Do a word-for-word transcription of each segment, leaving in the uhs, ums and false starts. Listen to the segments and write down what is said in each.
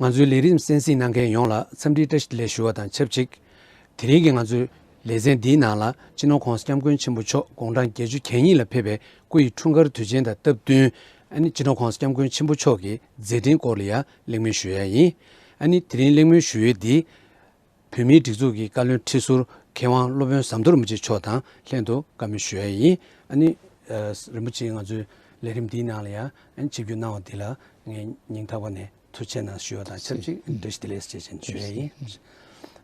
ང་ཚོའི་ལས་རིམ་གསན་གཟིགས་གནང་མཁན་ཡོངས་ལ་འཚམས་འདྲིའི་བཀྲ་ཤིས་བདེ་ལེགས་ཞུ་བ་དང་ཆབས་ཅིག་དེ་རིང་གི་ང་ཚོའི་ལེ་ཚན་འདིའི་ནང་ལ་སྤྱི་ནོར་༸གོང་ས་༸སྐྱབས་མགོན་ཆེན་པོ་མཆོག་དགུང་གྲངས་བརྒྱད་ཅུ་གྱ་གཉིས་ལ་ཕེབས་པའི་སྐུ་ཡི་འཁྲུངས་སྐར་དུས་ཆེན་དང་སྟབས་བསྟུན། ཨ་ནི་སྤྱི་ནོར་༸གོང་ས་༸སྐྱབས་མགོན་ཆེན་པོ་མཆོག་གི་མཛད་འཕྲིན་སྐོར་ལ་ཡང་གླེང་མོལ་ཞུ་ཡ་ཡིན། ཨ་ནི་དེ་རིང་གླེང་མོལ་ཞུ་ཡུལ་འདི་བོད་མིའི་སྒྲིག་འཛུགས་ཀྱི་བཀའ་བློན་ཁྲི་ཟུར་མཁས་དབང་སློབ་དཔོན་ཟམ་གདོང་རིན་པོ་ཆེ་མཆོག་དང་ལྷན་དུ་བཀའ་མོལ་ཞུ་ཡ་ཡིན། ཨ་ནི་ཨ་རིན་པོ་ཆེ་ང་ཚོའི་ལས་རིམ་འདིའི་ནང་ལ་ཡང་ཨ་ནི་ཆིབས་བསྒྱུར་གནང་བ་འདི་ལ་ངས་སྙིང་ཐག་པ་ནས་ཐུགས་རྗེ་གནང་ཞུ་བ་དང་ཆབས་ཅིག་བཀྲ་ཤིས་བདེ་ལེགས་ཞེས་བྱས་ནས་ཞུ་ཡ་ཡིན།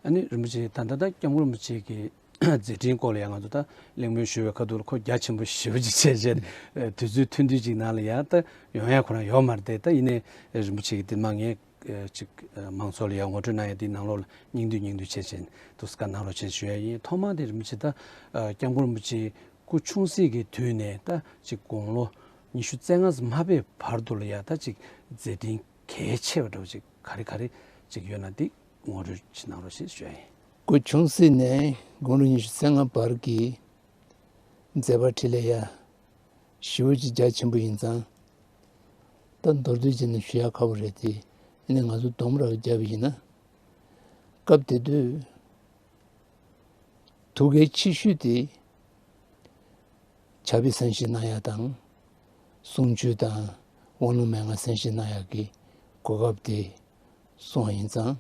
ཨ་ནི་རིན་པོ་ཆེ་ད་ལྟ་ད་༸སྐྱབས་མགོན་རིན་པོ་ཆེ་གི་མཛད་འཕྲིན་སྐོར་ལ་ཡང་ང་ཚོ་ད་གླེང་མོལ་ཞུ་བའི་ཁ་ཐུག་ལ་ཁོ་རྒྱ་ཆེན་པོ་ཞེ་པོ་ཅིག་བྱས་བྱས་དུས་ཚོད་ཐུང་ཐུང་ཅིག་ནང་ལ་ཡང་ད་ཡོང་ཡ་ཁོ་རང་ཡོད་མ་རེད་དེ། ད་ཡིན་ནའི་རིན་པོ་ཆེ་གི་འདི་མ་ངས་ཅིག་མང་ཚོགས་ལ་ཡང་ངོ་སྤྲོད་གནང་ཡ་འདི་ནང་ལོགས་ལ་སྙིང་བསྡུས་སྙིང་བསྡུས་བྱས་བྱས་དུས་སྐབས་གནང་རོགས་བྱས་ཞུ་ཡ་ཡིན། ཐོག་མར་དེ་རིན་པོ་ཆེ་ད་༸སྐྱབས་མགོན་རིན་པོ་ཆེ་སྐུ་ཆུང་སྲིད་ཀྱི་དུས་ནས་ད་ཅིག་དགུང་ལོ་ཉི་ཤུ་རྩ་ལྔ་ཙམ་མ་ཕེབས་བར་དུ་ལ་ཡ་ད་ཅིག་མཛད་འཕྲིན་གལ་ཆེ་བ་འདྲ་བོ་ཅིག་ག་རེ་ག་རེ་ཅིག་ཡོད་ན་འདི་ངོ་སྤྲོད་ཅིག་གནང་རོགས་ཞེས་ཞུ་ཡ་ཡིན། སྐུ་ཆུང་སྲིད་ནས་དགུང་ལོ་ཉི་ཤུ་རྩ་ལྔ་བར་གྱི་མཛད་པ་འཕྲིན་ལས་ཡ་ཞེ་པོ་ཅིག་རྒྱ་ཆེན་པོ་ཡིན་ཙང་། ད་མདོར་བསྡུས་བྱས་ནས་ཞུ་ཡ་ཁག་པོ་རེད་དེ། ཡིན་ནའི་ང་ཚོ་སྡོམ་ར་བརྒྱབ་པ་ཡིན་ན། སྐབས་དེ་དུས་ཐུགས་འགན་ཆེ་ཤོས་དེ་ཕྱག་དཔེ་གསན་བཞེས་གནང་ཡ་དང་། གསུང་ཆོས་དང་དབང་ལུང་མན་ངག་གསན་བཞེས་གནང་ཡ་གི་གོ་སྐབས་དེ་སོང་བ་ཡིན་ཙང་།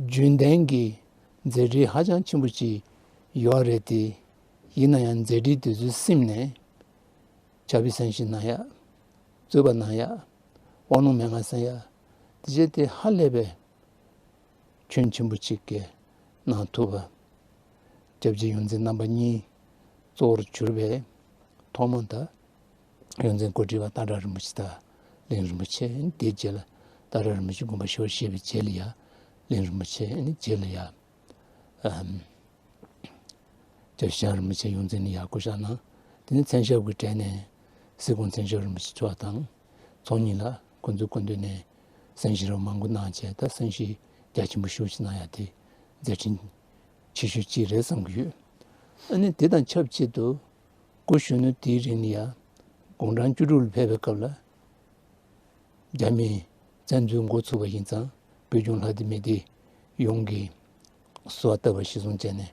རྒྱུན་ལྡན་གྱི་མཛད་འཕྲིན་ཧ་ཅང་ཆེན་པོ་ཅིག་ཡོད་རེད་དེ། ཡིན་ན་ཡང་མཛད་འཕྲིན་དེ་ཚོའི་སེམས་ནས་ཕྱག་དཔེ་གསན་བཞེས་གནང་ཡ། རྩོད་པ་གནང་ཡ། དབང་ལུང་མན་ངག་གསན་ཡ། དེ་བྱས་ཏེ་ཧ་ལས་པའི་སྐྱོན་ཆེན་པོ་ཅིག་གིས་གནང་ཐུབ་པ། སྐྱབས་རྗེ་ཡོངས་འཛིན་རྣམ་པ་གཉིས་གཙོ་བོར་གྱུར་པའི་ཐོག་མ་ད་ཡོངས་འཛིན་གོ་སྒྲིག་པ་སྟག་བྲག་རིན་པོ་ཆེ་དང་གླིང་རིན་པོ་ཆེ། དེའི་རྗེས་ལ་སྟག་བྲག་རིན་པོ་ཆེ་དགོངས་པ་ཞེ་པོ་བཞེས་པའི་རྗེས་ལ་ཡ་གླིང་རིན་པོ་ཆེ། རྗེས་ལ་ཡ་ཨམ། སྐྱབས་རྗེ་རིན་པོ་ཆེ་ཡོངས་འཛིན་ལ་ཡ་སྐུ་ཕྱག་གནང་། དེ་ནས་མཚན་ཞབས་ཀྱི་གྲས་ནས་སྲིད་སྐྱོང་མཚན་ཞབས་རིན་པོ་ཆེ་མཆོག་དང་ཚོགས་གཉིས་ལ་ཁོང་ཚོའི་སྐུ་མདུན་ནས་གསན་བཞེས་རོགས་མང་པོ་གནང་བྱས། ད་གསན་བཞེས་རྒྱ་ཆེན་པོ་ཞེ་པོ་ཅིག་གནང་ཡ་དེ་མཛད་འཕྲིན་ཆེ་ཤོས་གཅིག་རེད་བསམ་གྱི་ཡོད། ཨ་ནི་དེ་དང་ཆབས་ཅིག་ཏུ་སྐུ་གཞོན་ནུ་དེའི་རིང་ལ་ཡ་དགུང་གྲངས་བཅུ་དྲུག་ལ་ཕེབས་པའི་སྐབས་ལ། རྒྱ་མིའི་བཙན་འཛུལ་འགོ་ཚུགས་པ་ཡིན་ཙང་བོད་ལྗོངས་ལྷ་སྡེ་མི་སྡེ་ཡོངས་ཀྱིས་གསོལ་བ་བཏབ་པ་གཞིར་བཟུང་བྱས་ནས།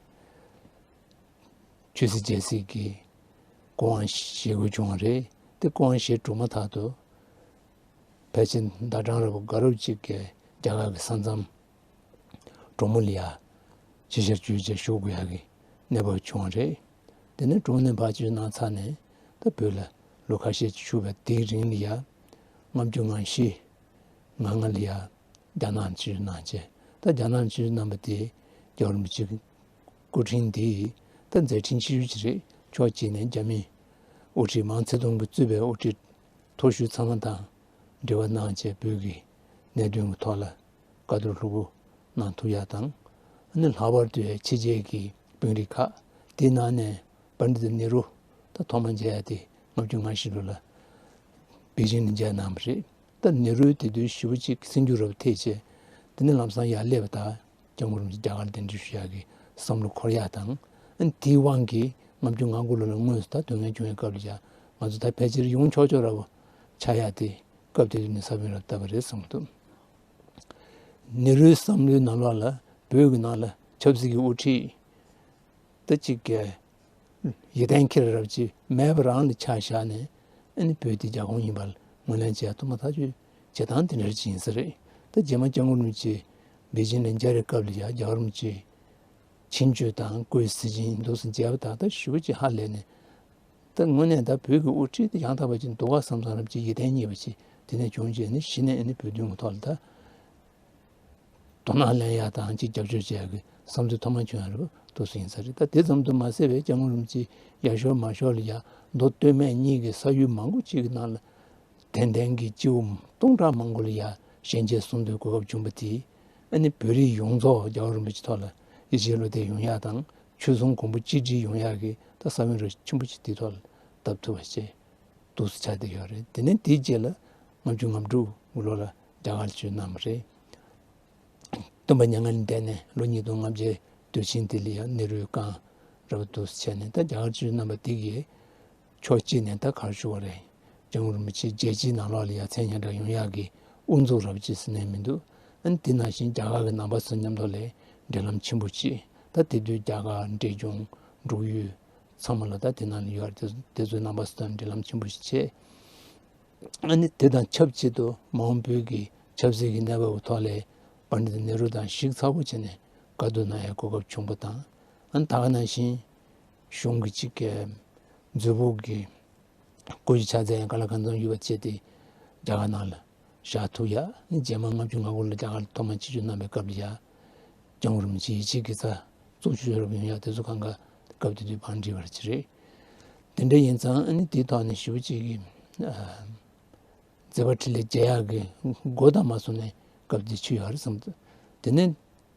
ཆོས་སྲིད་རྒྱལ་སྲིད་ཀྱི་སྐུ་དབང་བཞེས་དགོས་བྱུང་བ་རེད། དེ་སྐུ་དབང་བཞེས་གྲུབ་མ་ཐག་ཏུ་ཕལ་ཆེར་ཟླ་གྲངས་རིང་པོ་དགའ་རབ་ཅིག་གི་རྒྱ་གར་གྱི་ས་མཚམས་གྲོ་མོ་ལ་ཡ་ཕྱི་བཤོལ་བྱས་བཞུགས་དགོས་ཡག་གི་གནས་བབ་བྱུང་བ་རེད། དེ་ནས་གྲོ་མོ་ནས་ཕར་ཕྱིར་གནང་ཚར་ནས་ད་བོད་ལ་ལོ་ཁ་ཤས་ཅིག་བཞུགས་པའི་དེའི་རིང་ལ་ཡ་ལྔ་བཅུ་ང་བཞི་ང་ལྔ་ལ་ཡ་རྒྱ་ནག་ལ་ཕྱིར་བཞུད་གནང་བྱས། ད་རྒྱ་ནག་ལ་ཕྱིར་བཞུད་གནང་བ་དེ་རྒྱལ་བ་རིན་པོ་ཆེ་གི་སྐུ་ཕྲེང་འདིའི་ད་མཛད་འཕྲིན་ཆེ་ཤོས་ཅིག་རེད། ཕྱོགས་གཅིག་ནས་རྒྱ་མིའི་དབུ་ཁྲིད་མའོ་ཙེ་ཏུང་གིས་གཙོས་པའི་དབུ་ཁྲིད་མཐོ་ཤོས་ཚང་མ་དང་འབྲེལ་བ་གནང་བྱས་བོད་ཀྱི་གནད་དོན་གྱི་ཐོག་ལ་བཀའ་བསྡུར་ལྷུག་པོ་གནང་ཐུབ་ཡ་དང་། ཨ་ནི་ལྷག་པར་དུ་ཕྱི་རྒྱལ་གྱི་དཔོན་རིགས་ཁག་དེའི་ནང་ནས་པཎྜི་ཏ་ནེ་རུ་ད་ཐོག་མ་མཇལ་ཡ་དེ་ལྔ་བཅུ་ང་བཞི་ལོ་ལ་པེ་ཅིང་ལ་མཇལ་གནང་བ་རེད། ད་ནེ་རུ་དེ་དུས་ཞེ་པོ་ཅིག་སེམས་འགྱུར་རབ་ཐེབས་བྱས། དེ་ནས་ལམ་སང་ཡར་སླེབས་པ་དང་སྐྱབས་མགོན་རིན་པོ་ཆེ་རྒྱ་གར་གདན་འདྲེན་ཞུ་ཡག་གི་བསམ་བློ་འཁོར་ཡག་དང་། ཨ་ནི་དེའི་དབང་གིས་ལྔ་བཅུ་ང་དགུ་ལོ་ལ་དངོས་སུ་ད་དོན་ལྔ་བྱུང་བའི་སྐབས་ལ་ཡ་ང་ཚོ་ད་ཕལ་ཆེར་ཡོང་ཆོག་ཆོག་ར་བོ་ཆགས་ཡག་དེ་སྐབས་དེ་དུས་ནས་ས་བོན་རབ་བཏབ་པ་རེད་བསམ་གྱི་འདུག་ནེ་རུའི་བསམ་བློའི་ནང་ལོགས་ལ་བོད་ཀྱི་ནང་ལ་ཆབ་སྲིད་ཀྱི་དབུ་ཁྲིད་ད་ཅིག་གི་ཡིད་བརྟན་འཁྱེར་རབས་ཅིག་མེད་པ་རང་ལ་ཆ་བཞག་ནས། ཨ་ནི་བོད་འདི་རྒྱ་ཁོངས་ཡིན་པ་ལ་ངོས་ལེན་བྱས་ཐུབ་མ་ཐག་ཆོད་བྱེད་སྟངས་དེ་འདྲ་ཅིག་ཡིན་ས་རེད། ད་རྗེས་མ་སྐྱབས་མགོན་རིན་པོ་ཆེ་པེ་ཅིང་ལ་མཇལ་བའི་སྐབས་ལ་ཡ་རྒྱལ་བ་རིན་པོ་ཆེ་ཆིན་ཆོས་དང་སྐུའི་གཟི་བྱིན་འདུག་སེ་མཇལ་བ་དང་ད་ཞེ་པོ་ཅིག་ཧ་ལས་ནས། ད་དངོས་གནས་ད་བོད་ཀྱི་དབུ་ཁྲིད་དེ་ཡང་དག་པ་ཅིག་འདུག་ག་བསམ་བསམ་རབས་ཅིག་ཡིད་བརྟན་རྙེད་པ་ཅིག་དེ་ནས་བྱུང་རྗེས་ནི་གཞི་ནས་ཨ་ནི་བོད་དོན་གྱི་ཐོག་ལ་ད་དོ་སྣང་ལེན་ཡག་དང་ཅིག་རྒྱབ་སྐྱོར་བྱེད་ཡག་གི་བསམ་ཚུལ་ཐོག་མ་བྱུང་ཡག་རེད་པ། འདུག་སེ་ཡིན་ས་རེད། ད་དེ་ཙམ་དུ་མ་ཟད་པའི་སྐྱབས་མགོན་རིན་པོ་ཆེ་ཡར་ཞོར་མར་ཞོར་ལ་ཡ་མདོ་སྟོད་སྨད་གཉིས་ཀྱི་ས་ཡུལ་མང་པོ་ཅིག་གི་ནང་ལ་དད་ལྡན་གྱི་སྐྱེ་བོ་སྟོང་ཕྲག་མང་པོ་ལ་ཡ་ཞལ་མཇལ་གསུང་འདོད་གོ་སྐབས་བྱུང་བ་དེས། ཨ་ནི་བོད་རིགས་ཡོངས་རྫོགས་རྒྱལ་བ་རིན་པོ་ཆེ་ཐོག་ལ་ཡིད་ཆེས་བློ་གཏད་ཡོང་ཡག་དང་ཆོས་གསུང་གོང་བུ་གཅིག་སྒྲིལ་ཡོང་ཡག་གི་ད་ས་བོན་རབ་ཆེན་པོ་ཅིག་དེའི་ཐོག་ལ་བཏབ་ཐུབ་པ་བྱས། འདུག་སེ་ཆགས་བསྡད་ཡོད་རེད། དེ་ནས་དེའི་རྗེས་ལ་ལྔ་བཅུ་ང་དྲུག་ལོ་ལ་རྒྱ་གར་ལ་བྱོན་གནང་བ་རེད། སྟོན་པ་མྱ་ངན་ལས་འདས་ནས་ལོ་ཉིས་སྟོང་ལྔ་བརྒྱའི་དུས་ཆེན་དེ་ལ་ཡང་ནེ་རུའི་བསྐང་རབ་འདུག་སེ་བྱས་ནས། ད་རྒྱ་གར་སྤྱི་ནང་པ་དེ་གིས་ཕྱོགས་གཅིག་ནས་ད་ག་རེ་ཞུ་བ་རེད། སྐྱབས་མགོན་རིན་པོ་ཆེ་རྒྱལ་སྤྱིའི་ནང་ལོགས་ལ་ཡ་མཚན་སྙན་གྲགས་ཡོང་ཡག་གི་ དབུ་འཛུགས་རབ་ཅིག་ཟེར་ནས་མི་འདུག་ཨ་ནི་དེ་ནང་བཞིན་རྒྱ་གར་གྱི་ནང་པ་ཚོ་མཉམ་དུ་ལ་འབྲེལ་ལམ་ཆེན་པོ་ཅིག་ད་དེ་དུས་རྒྱ་གར་འབྲས་ལྗོངས་འབྲུག་ཡུལ་ཚང་མ་ལ་ད་དེ་ནང་ལ་ཡོད་རེད། དེ་དེ་ཚོའི་ནང་པ་ཚོ་དང་འབྲེལ་ལམ་ཆེན་པོ་ཞིག་བྱས། ཨ་ནི་དེ་དང་ཆབས་ཅིག་ཏུ་མ་འོངས་བོད་ཀྱི་ཆབ་སྲིད་ཀྱི་གནས་བབ་ཀྱི་ཐོག་ལ་པཎྜི་ཏ་ནེ་རུ་དང་གཞིགས་ཚགས་པོ་བྱས་ནས་བཀའ་བསྡུར་གནང་ཡའི་གོ་སྐབས་བྱུང་བ་དང་། ཨ་ནི་ད་ག་ནང་བཞིན་གཞུང་གི་གཅིག་གི་མཛོད་ཕུགས་ཀྱི་སྐུ་ཞབས་ཕྱག་འཚལ་ཡང་ག་ལ་གང་འཚམ་ཡོད་པ་བྱས་ཏེ་རྒྱ་གར་ནང་ལ་བཞག་ཐུབ་ཡ། ཨ་ནི་རྗེས་མ་ལྔ་བཅུ་ང་དགུ་ལ་རྒྱ་གར་ལ་ཐོག་མར་ཆིབས་བསྒྱུར་གནང་བའི་སྐབས་ལ་ཡ། སྐྱབས་མགོན་རིན་པོ་ཆེ་ཡིད་ཆེས་ཀྱི་ས་བཙུགས་ཆོག་ཆོག་རབ་ཡོང་ཡ་དེ་ཚོ་གང་ག་སྐབས་དེ་དུས་བང་སྒྲིག་པ་ཅིག་རེད། དེ་འདྲ་ཡིན་ཙང་ཨ་ནི་དེའི་ཐོག་ནས་ཞེ་པོ་ཅིག་གི་ཨ་མཛད་པ་འཕྲིན་ལས་རྒྱས་ཡག་གི་སྒོ་དང་མ་སོང་ནས་སྐབས་དེ་ཆུད་ཡོད་རེད་བསམ་འདུག་དེ་ནས་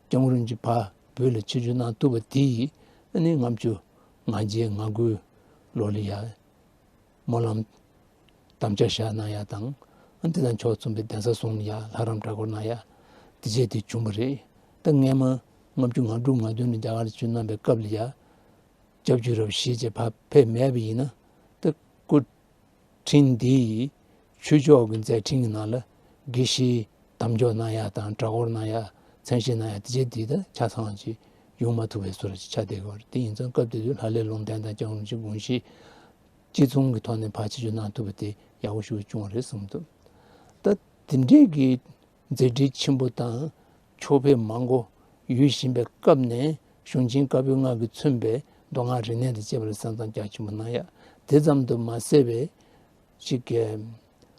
སྐྱབས་མགོན་རིན་པོ་ཆེ་ཕར་བོད་ལ་ཆིབས་བསྒྱུར་གནང་ཐུབ་པ་དེ་ཡིས་ཨ་ནི་ལྔ་བཅུ་ང་བརྒྱད་ང་དགུའི་ལོ་ལ་ཡ། སྨོན་ལམ་དམ་བཅའ་བཞག་གནང་ཡ་དང་། ཨ་དེ་དང་ཕྱོགས་མཚུངས་པའི་གདན་ས་གསུམ་ལ་ཡ་ལྷ་རམས་གྲྭ་སྐོར་གནང་ཡ་དེ་བྱས་དེ་བྱུང་བ་རེད། ད་སྔས་མ་ལྔ་བཅུ་ང་དྲུག་ང་བདུན་ལ་རྒྱ་གར་ཆིབས་གནང་བའི་སྐབས་ལ་ཡ་སྐྱབས་བཅོལ་རབ་བཞེས་བྱས་ཕར་ཕེབས་མེད་པ་ཡིན་ན། ད་སྐུ་ཕྲེང་འདིའི་ཆོས་ཕྱོགས་ཀྱི་མཛད་འཕྲིན་གྱི་ནང་ལ་དགེ་བཤེས་དམ་འཇོག་གནང་ཡ་དང་གྲྭ་སྐོར་གནང་ཡ་མཚན་བཞེས་གནང་ཡ་དེ་བྱས་དེ་ད་ཆ་ཚང་ཅིག་ཡོང་མ་ཐུབ་པའི་བཟོ་འདྲ་ཅིག་ཆགས་བསྡད་ཡོད་རེད། དེ་ཡིན་ཙང་སྐབས་དེ་དུས་ལྷ་ལས་ལུང་བསྟན་དང་སྐྱབས་མགོན་རིན་པོ་ཆེ་དགོངས་གཞི་གཅིག་མཚུངས་ཀྱི་ཐོག་ནས་ཕར་ཆིབས་བསྒྱུར་གནང་ཐུབ་པ་དེ་ཡག་པོ་ཞེ་པོ་བྱུང་བ་རེད་བསམ་གྱི་འདུག་ད་དེ་འདྲའི་གི་མཛད་འཕྲིན་ཆེན་པོ་དང་ཕྱོགས་ཕེབས་མང་པོ་ཡོད་བཞིན་པའི་སྐབས་ནས་གཞུང་ཆེན་བཀའ་པོད་ལྔ་གིས་མཚོན་པའི་མདོ་སྔགས་རིག་གནས་དང་བཅས་པ་ལ་གསན་བསམ་རྒྱ་ཆེན་པོ་གནང་ཡ། དེ་ཙམ་དུ་མ་ཟད་པའི་ཅིག་གི་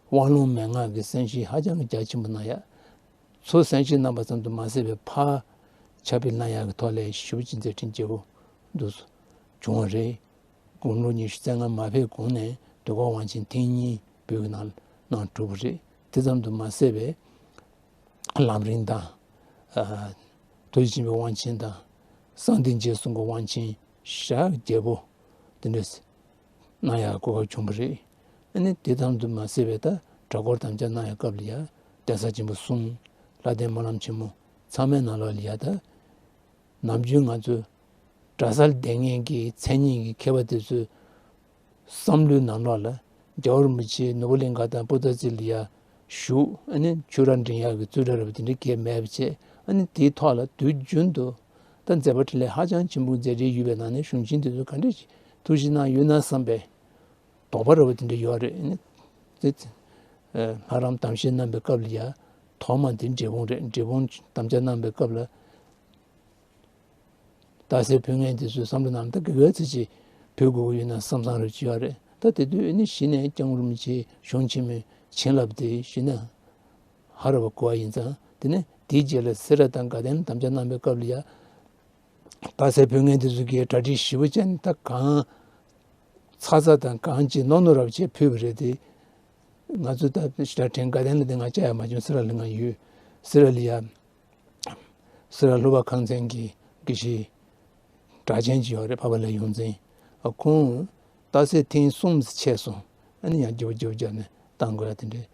དབང་ལུང་མན་ངག་གི་གསན་བཞེས་ཧ་ཅང་གི་རྒྱ་ཆེན་པོ་གནང་ཡ། ཚུར་གསན་བཞེས་གནང་བ་ཙམ་དུ་མ་ཟད་པའི་ཕར་ཕྱག་ཕེབས་གནང་ཡག་གི་ཐོག་ལས་ཞེ་པོ་ཅིག་མཛད་འཕྲིན་རྒྱས་པོ་འདུག་བྱུང་བ་རེད། དགུང་ལོ་ཉི་ཤུ་རྩ་ལྔ་མ་ཕེབས་གོང་ནས་དུས་འཁོར་དབང་ཆེན་ཐེངས་གཉིས་བོད་ཀྱི་ནང་གནང་གྲུབ་པ་རེད། དེ་ཙམ་དུ་མ་ཟད་པའི་ལམ་རིམ་དང་། ཨ་ཐུགས་རྗེ་ཆེན་པོའི་དབང་ཆེན་དང་། གསང་བདེ་འཇིགས་གསུམ་གྱི་དབང་ཆེན་ཞེ་དྲག་རྒྱས་པོ་དེ་འདྲ་གནང་ཡག་གོ་སྐབས་བྱུང་བ་རེད། ཨ་ནི་དེ་ཙམ་དུ་མ་ཟད་པའི་ད་གྲྭ་སྐོར་དམ་བཅའ་གནང་ཡག་སྐབས་ལ་ཡ་གདན་ས་ཆེན་པོ་གསུམ། ལྷ་ལྡན་སྨོན་ལམ་ཆེན་མོ་ཚང་མའི་ནང་ལོགས་ལ་ཡ་ད་ནམ་རྒྱུན་ང་ཚོ་གྲྭ་སར་བསྡད་མཁན་གྱི་མཚན་ཉིད་ཀྱི་མཁས་པ་དེ་ཚོའི་བསམ་བློའི་ནང་ལོགས་ལ་རྒྱལ་བ་རིན་པོ་ཆེ་ནོར་བུ་གླིང་ག་དང་པོ་ཏཱ་ལ་ཙི་ལ་ཡ་བཞུགས། ཨ་ནི་ཆོས་ར་འབྲི་ཡག་གི་རྩོད་གྲྭ་ར་བ་དེ་འདྲ་གས་མེད་པ་བྱས། ཨ་ནི་དེའི་ཐོག་ལ་དུས་རྒྱུན་དུ་ད་མཛད་པ་འཕྲིན་ལས་ཧ་ཅང་ཆེན་པོ་མཛད་འཕྲིན་ཡོད་པའི་ནང་ནས་གཞུང་ཆེན་དེ་ཚོ་ག་འདྲ་ཞིག་ཐུགས་བཞེས་གནང་ཡོད་ན་བསམ་པའི་དོགས་པ་ར་བ་དེ་འདྲ་ཡོད་རེད། ཨ་ནི་དེ་ལྷ་རམས་དམ་བཞེས་གནང་བའི་སྐབས་ལ་ཡ་ཐོག་མ་དེ་འབྲས་སྤུངས་རེད། འབྲས་སྤུངས་དམ་བཅའ་གནང་བའི་སྐབས་ལ། རྟགས་གསལ་ཕུལ་མཁན་དེ་ཚོས་བསམ་བློ་ནང་ད་ག་ག་ཚོད་ཅིག་ཕུལ་དགོས་ཀྱི་ཡོད་ན་བསམ་བསམ་རེ་བྱེད་ཡོད་རེད། ད་དེ་དུས་ཨ་ནི་གཞི་ནས་སྐྱབས་མགོན་རིན་པོ་ཆེའི་གཞུང་ཆེན་མོའི་བྱིན་རླབས་དེ་གཞི་ནས་ཧ་ར་བ་གོ་བ་ཡིན་ཙང་། དེ་ནས་དེའི་རྗེས་ལ་སེ་ར་དང་དགའ་ལྡན་དམ་བཅའ་གནང་བའི་སྐབས་ལ་ཡ། རྟགས་གསལ་ཕུལ་མཁན་དེ་ཚོ་གིས་གྲ་སྒྲིག་ཞེ་པོ་བྱས་ནས་ད་གང་ཚ་ཚ་དང་གང་ཅིག་རྣོ་རྣོ་རབ་བྱས་ཕུལ་བ་རེད་དེ། ང་ཚོ་ད་ཞེ་དྲག་དྲན་དགའ་ལྡན་ལ་དེ་ང་བཅར་ཡ་མ་བྱུང་། སེ་ར་ལ་ང་ཡོད། སེ་ར་ལ་ཡ། སེ་ར་ལྷོ་པ་ཁང་ཚན་གྱི་དགེ་བཤེས་གྲགས་ཅན་ཅིག་ཡོད་རེད། འཕགས་པ་ལྷ་ཡོངས་འཛིན། ཨ་ཁོང་རྟགས་གསལ་ཐེངས་གསུམ་ཆད་སོང་། ཨ་ནི་ཡང་རྒྱབ་རྒྱབ་རྒྱབ་ནས་བཏང་དགོས་ཡ་དེ་འདྲས།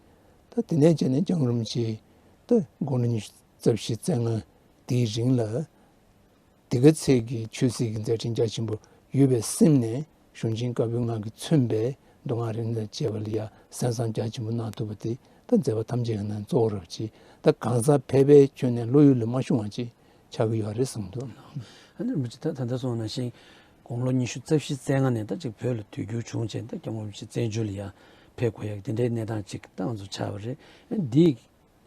ད་དེ་ནས་བྱས་ནས་སྐྱབས་མགོན་རིན་པོ་ཆེ་ད་དགུང་ལོ་ཉི་ཤུ་རྩ་བཞི་རྩ་ལྔ་དེའི་རིང་ལ། དེ་ག་ཚད་ཀྱི་ཆོས་སྲིད་ཀྱི་མཛད་འཕྲིན་རྒྱ་ཆེན་པོ་ཡོད་པའི་སེམས་ནས་གཞུང་ཆེན་བཀའ་པོད་ལྔ་གིས་མཚོན་པའི་མདོ་སྔགས་རིག་གནས་དང་བཅས་པ་ལ་ཡ་གསན་བསམ་རྒྱ་ཆེན་པོ་གནང་ཐུབ་པ་དེ་ད་མཛད་པ་ཐམས་ཅད་ཀྱི་ནང་གཙོ་བོ་རབ་ཅིག་ད་གང་ཟག་ཕལ་པའི་ཁྱོན་ནས་བློ་ཡུལ་ལ་མ་ཤོང་བ་ཅིག་ཆགས་ཀྱི་ཡོད་རེད་བསམ་འདུག་ཨ་ནི་རིན་པོ་ཆེ་ད་ད་ལྟ་གསུངས་ནང་བཞིན་དགུང་ལོ་ཉི་ཤུ་རྩ་བཞི་རྩ་ལྔ་ནས་ད་ཅིག་བོད་ལ་དུས་འགྱུར་བྱུང་རྗེས་ད་སྐྱབས་མགོན་རིན་པོ་ཆེ་བཙན་བྱོལ་ལ་ཡ་ཕེབས་དགོས་ཡག་དེ་འདྲའི་གནས་སྟངས་ཅིག་ད་ང་ཚོ་ཆགས་པ་རེད། ཨ་འདི་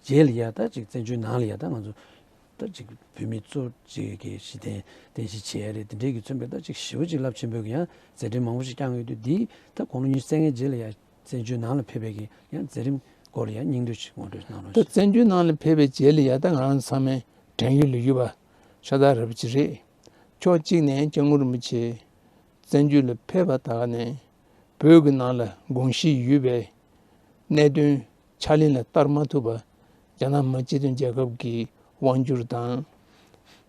རྗེས་ལ་ཡ་ད་ཅིག་བཙན་བྱོལ་ནང་ལ་ཡ་ད་ང་ཚོ་ད་ཅིག་བོད་མི་ཚོ་ཅིག་གི་གཞི་རྟེན་རྟེན་གཞི་བྱས་རེད། དེ་འདྲའི་གི་མཚོན་པའི་ད་ཅིག་ཞེ་པོ་ཅིག་རླབས་ཆེན་པོའི་གི་ཡང་མཛད་འཕྲིན་མང་པོ་ཞིག་བསྐྱངས་ཡོད་དུས། འདི་ད་དགུང་ལོ་ཉི་ཤུ་རྩ་ལྔའི་རྗེས་ལ་ཡ་བཙན་བྱོལ་ནང་ལ་ཕེབས་པའི་གི་ཡང་མཛད་རིམ་སྐོར་ལ་ཡ་སྙིང་བསྡུས་ཤིག་ངོ་སྤྲོད་གནང་རོགས་ད་ཞུ། བཙན་བྱོལ་ནང་ལ་ཕེབས་པའི་རྗེས་ལ་ཡ་ད་ང་རང་ཚང་མའི་དྲན་ཡུལ་ལ་ཡོད་པ་ཤ་སྟག་རབ་ཅིག་རེད། ཕྱོགས་གཅིག་ནས་སྐྱབས་མགོན་རིན་པོ་ཆེ་བཙན་བྱོལ་ལ་ཕེབས་པ་དག་ནས་བོད་ཀྱི་ནང་ལ་དགོངས་གཞི་ཡོད་པའི་གནད་དོན་ཕྱག་ལེན་ལ་བསྟར་མ་ཐུབ་པ། རྒྱ་ནག་མི་དམངས་སྤྱི་མཐུན་རྒྱལ་ཁབ་ཀྱི་དབང་སྒྱུར་དང་།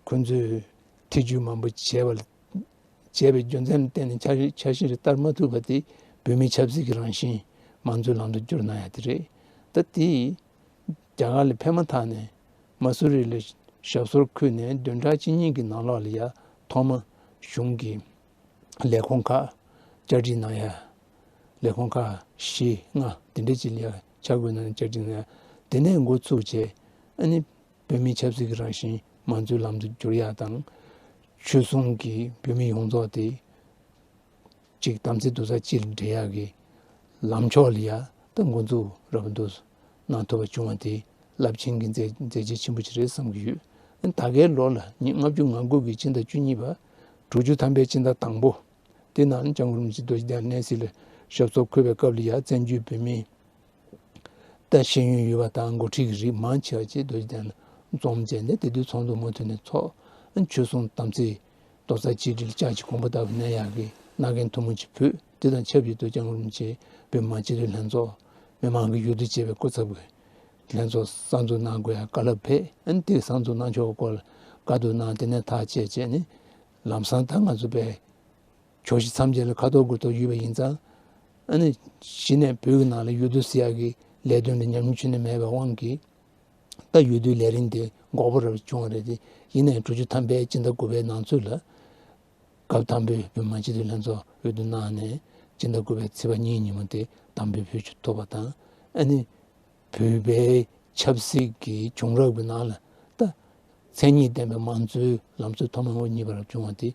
ཁོང་ཚོས་ཐེ་ཇུས་མང་པོ་བྱས་པ་ལ། བྱས་པའི་རྒྱུ་མཚན་ལ་བརྟེན་ནས་ཕྱག་ཕྱག་བཞེས་རེ་བསྟར་མ་ཐུབ་པ་དེ་བོད་མིའི་ཆབ་སྲིད་ཀྱི་རང་བཞིན་མང་གཙོའི་ལམ་དུ་བསྒྱུར་གནང་ཡ་དེ་རེད། ད་དེ་རྒྱ་གར་ལ་ཕེབས་མ་ཐག་ནས་མ་སུ་རི་ལ་ཞབས་སོར་འཁོད་ནས་བདུན་ཕྲག་གཅིག་གཉིས་ཀྱི་ནང་ལོགས་ལ་ཡ་ཐོག་མ་གཞུང་གི་ལས་ཁུངས་ཁག་བཅར་འདྲི་གནང་ཡ། ལས་ཁུངས་ཁག་བཞི་ལྔ་དེ་འདྲ་ཅིག་ལ་ཡ་ཆ་བགོས་གནང་ནས་བཅར་འདྲི་གནང་ཡ། དེ་ནས་འགོ་ཚུགས་བྱས། ཨ་ནི་བོད་མིའི་ཆབ་སྲིད་ཀྱི་རང་བཞིན་མང་གཙོའི་ལམ་དུ་བསྒྱུར་ཡག་དང་། ཆོལ་གསུམ་གྱི་བོད་མི་ཡོངས་རྫོགས་དེ་གཅིག་དམ་ཚིག་རྡོག་རྩ་གཅིག་སྒྲིལ་ཡག་གི་ལམ་ཕྱོགས་ལ་ཡ་ད་འགོ་འཛུགས་རབ་ཏུ་གནང་ཐུབ་པ་བྱུང་བ་དེ་རླབས་ཆེན་གྱི་མཛད་མཛད་རྗེས་ཆེན་པོ་ཞིག་རེད་བསམ་གྱི་ཡོད། ད་གའི་ལོ་ལ་ཉིས་ལྔ་བཅུ་ང་དགུ་གི་སྤྱི་ཟླ་བཅུ་གཉིས་པ། དྲུག་ཅུ་ཐམ་པའི་སྤྱི་ཟླ་དང་པོ། དེ་ནང་སྐྱབས་མགོན་རིན་པོ་ཆེ་རྡོ་རྗེ་གདན་གནས་གཟིགས་ལ་ཞབས་སོར་འཁོད་པའི་སྐབས་ལ་ཡ་བཙན་བྱོལ་བོད་མིའི་ད་ཤེས་ཡོན་ཡོད་པ་དང་འགོ་ཁྲིད་ཀྱི་རིགས་མང་ཆེ་བ་ཅིག་རྡོ་རྗེ་གདན་ལ་འཛོམས་བྱས་ནས། དེ་དུས་ཚོགས་འདུ་མུ་མཐུད་ནས་ཚོགས། ཆོལ་གསུམ་དམ་ཚིག་རྡོག་རྩ་གཅིག་སྒྲིལ་ལྕགས་ཀྱི་གོང་བུ་ལྟ་བུ་གནས་ཡག་གི་མནའ་གན་ཐུན་མོང་ཅིག་ཕུལ། དེ་དང་ཆབས་ཅིག་ཏུ་སྐྱབས་མགོན་རིན་པོ་ཆེ་བོད་མི་མང་སྤྱི་འཐུས་ལྷན་ཚོགས་མི་མང་གི་ཡུལ་དུ་བྱས་པའི་སྐུ་ཚབ་ཀྱི་ལྷན་ཚོགས་གསར་འཛུགས་གནང་དགོས་ཡ་བཀའ་སློབ་ཕེབས། ཨ་ནི་དེ་གསར་འཛུགས་གནང་ཕྱོགས་ཀྱི་སྐོར་ལ་བཀའ་བསྡུར་གནང་། དེ་ནས་ཐག་བཅད་བྱས་ནས་ལམ་སང་ད་ང་ཚོ་པའི་ཕྱོགས་བཞི་མཚམས་བརྒྱད་ལ་ཁ་ཐོར་དགུ་ཐོར་ཡོད་པ་ཡིན་ཙང་། ཨ་ནི་གཞི་ནས་བོད་ཀྱི་ནང་ལ་ཡུལ་དུ་ཟེར་ཡག་གི་ལས་དོན་ལ་ཉམས་མྱོང་ཁྱོན་ནས་མེད་པའི་དབང་གིས། ད་འོས་བསྡུའི་ལས་རིམ་དེ་འགོར་པོ་རབ་བྱུང་བ་རེད་དེ། ཡིན་ནའི་དྲུག་ཅུ་ཐམ་པའི་སྤྱི་ཟླ་དགུ་པའི་ནང་ཚུད་ལ་སྐབས་དང་པོའི་བོད་མི་མང་སྤྱི་འཐུས་ལྷན་ཚོགས་འོས་བསྡུ་གནང་ནས་སྤྱི་ཟླ་དགུ་པའི་ཚེས་པ་གཉིས་ཉིན་མོ་དེ་དམ་འབུལ་ཕུལ་ཐུབ་པ་དང་། ཨ་ནི་བོད་པའི་ཆབ་སྲིད་ཀྱི་བྱུང་རབས་ཀྱི་ནང་ལ་ད་མཚན་ཉིད་ལྡན་པའི་མང་གཙོའི་ལམ་སྲོལ་ཐོག་མ་དབུ་བརྙེས་པ་རབ་བྱུང་བ་དེ།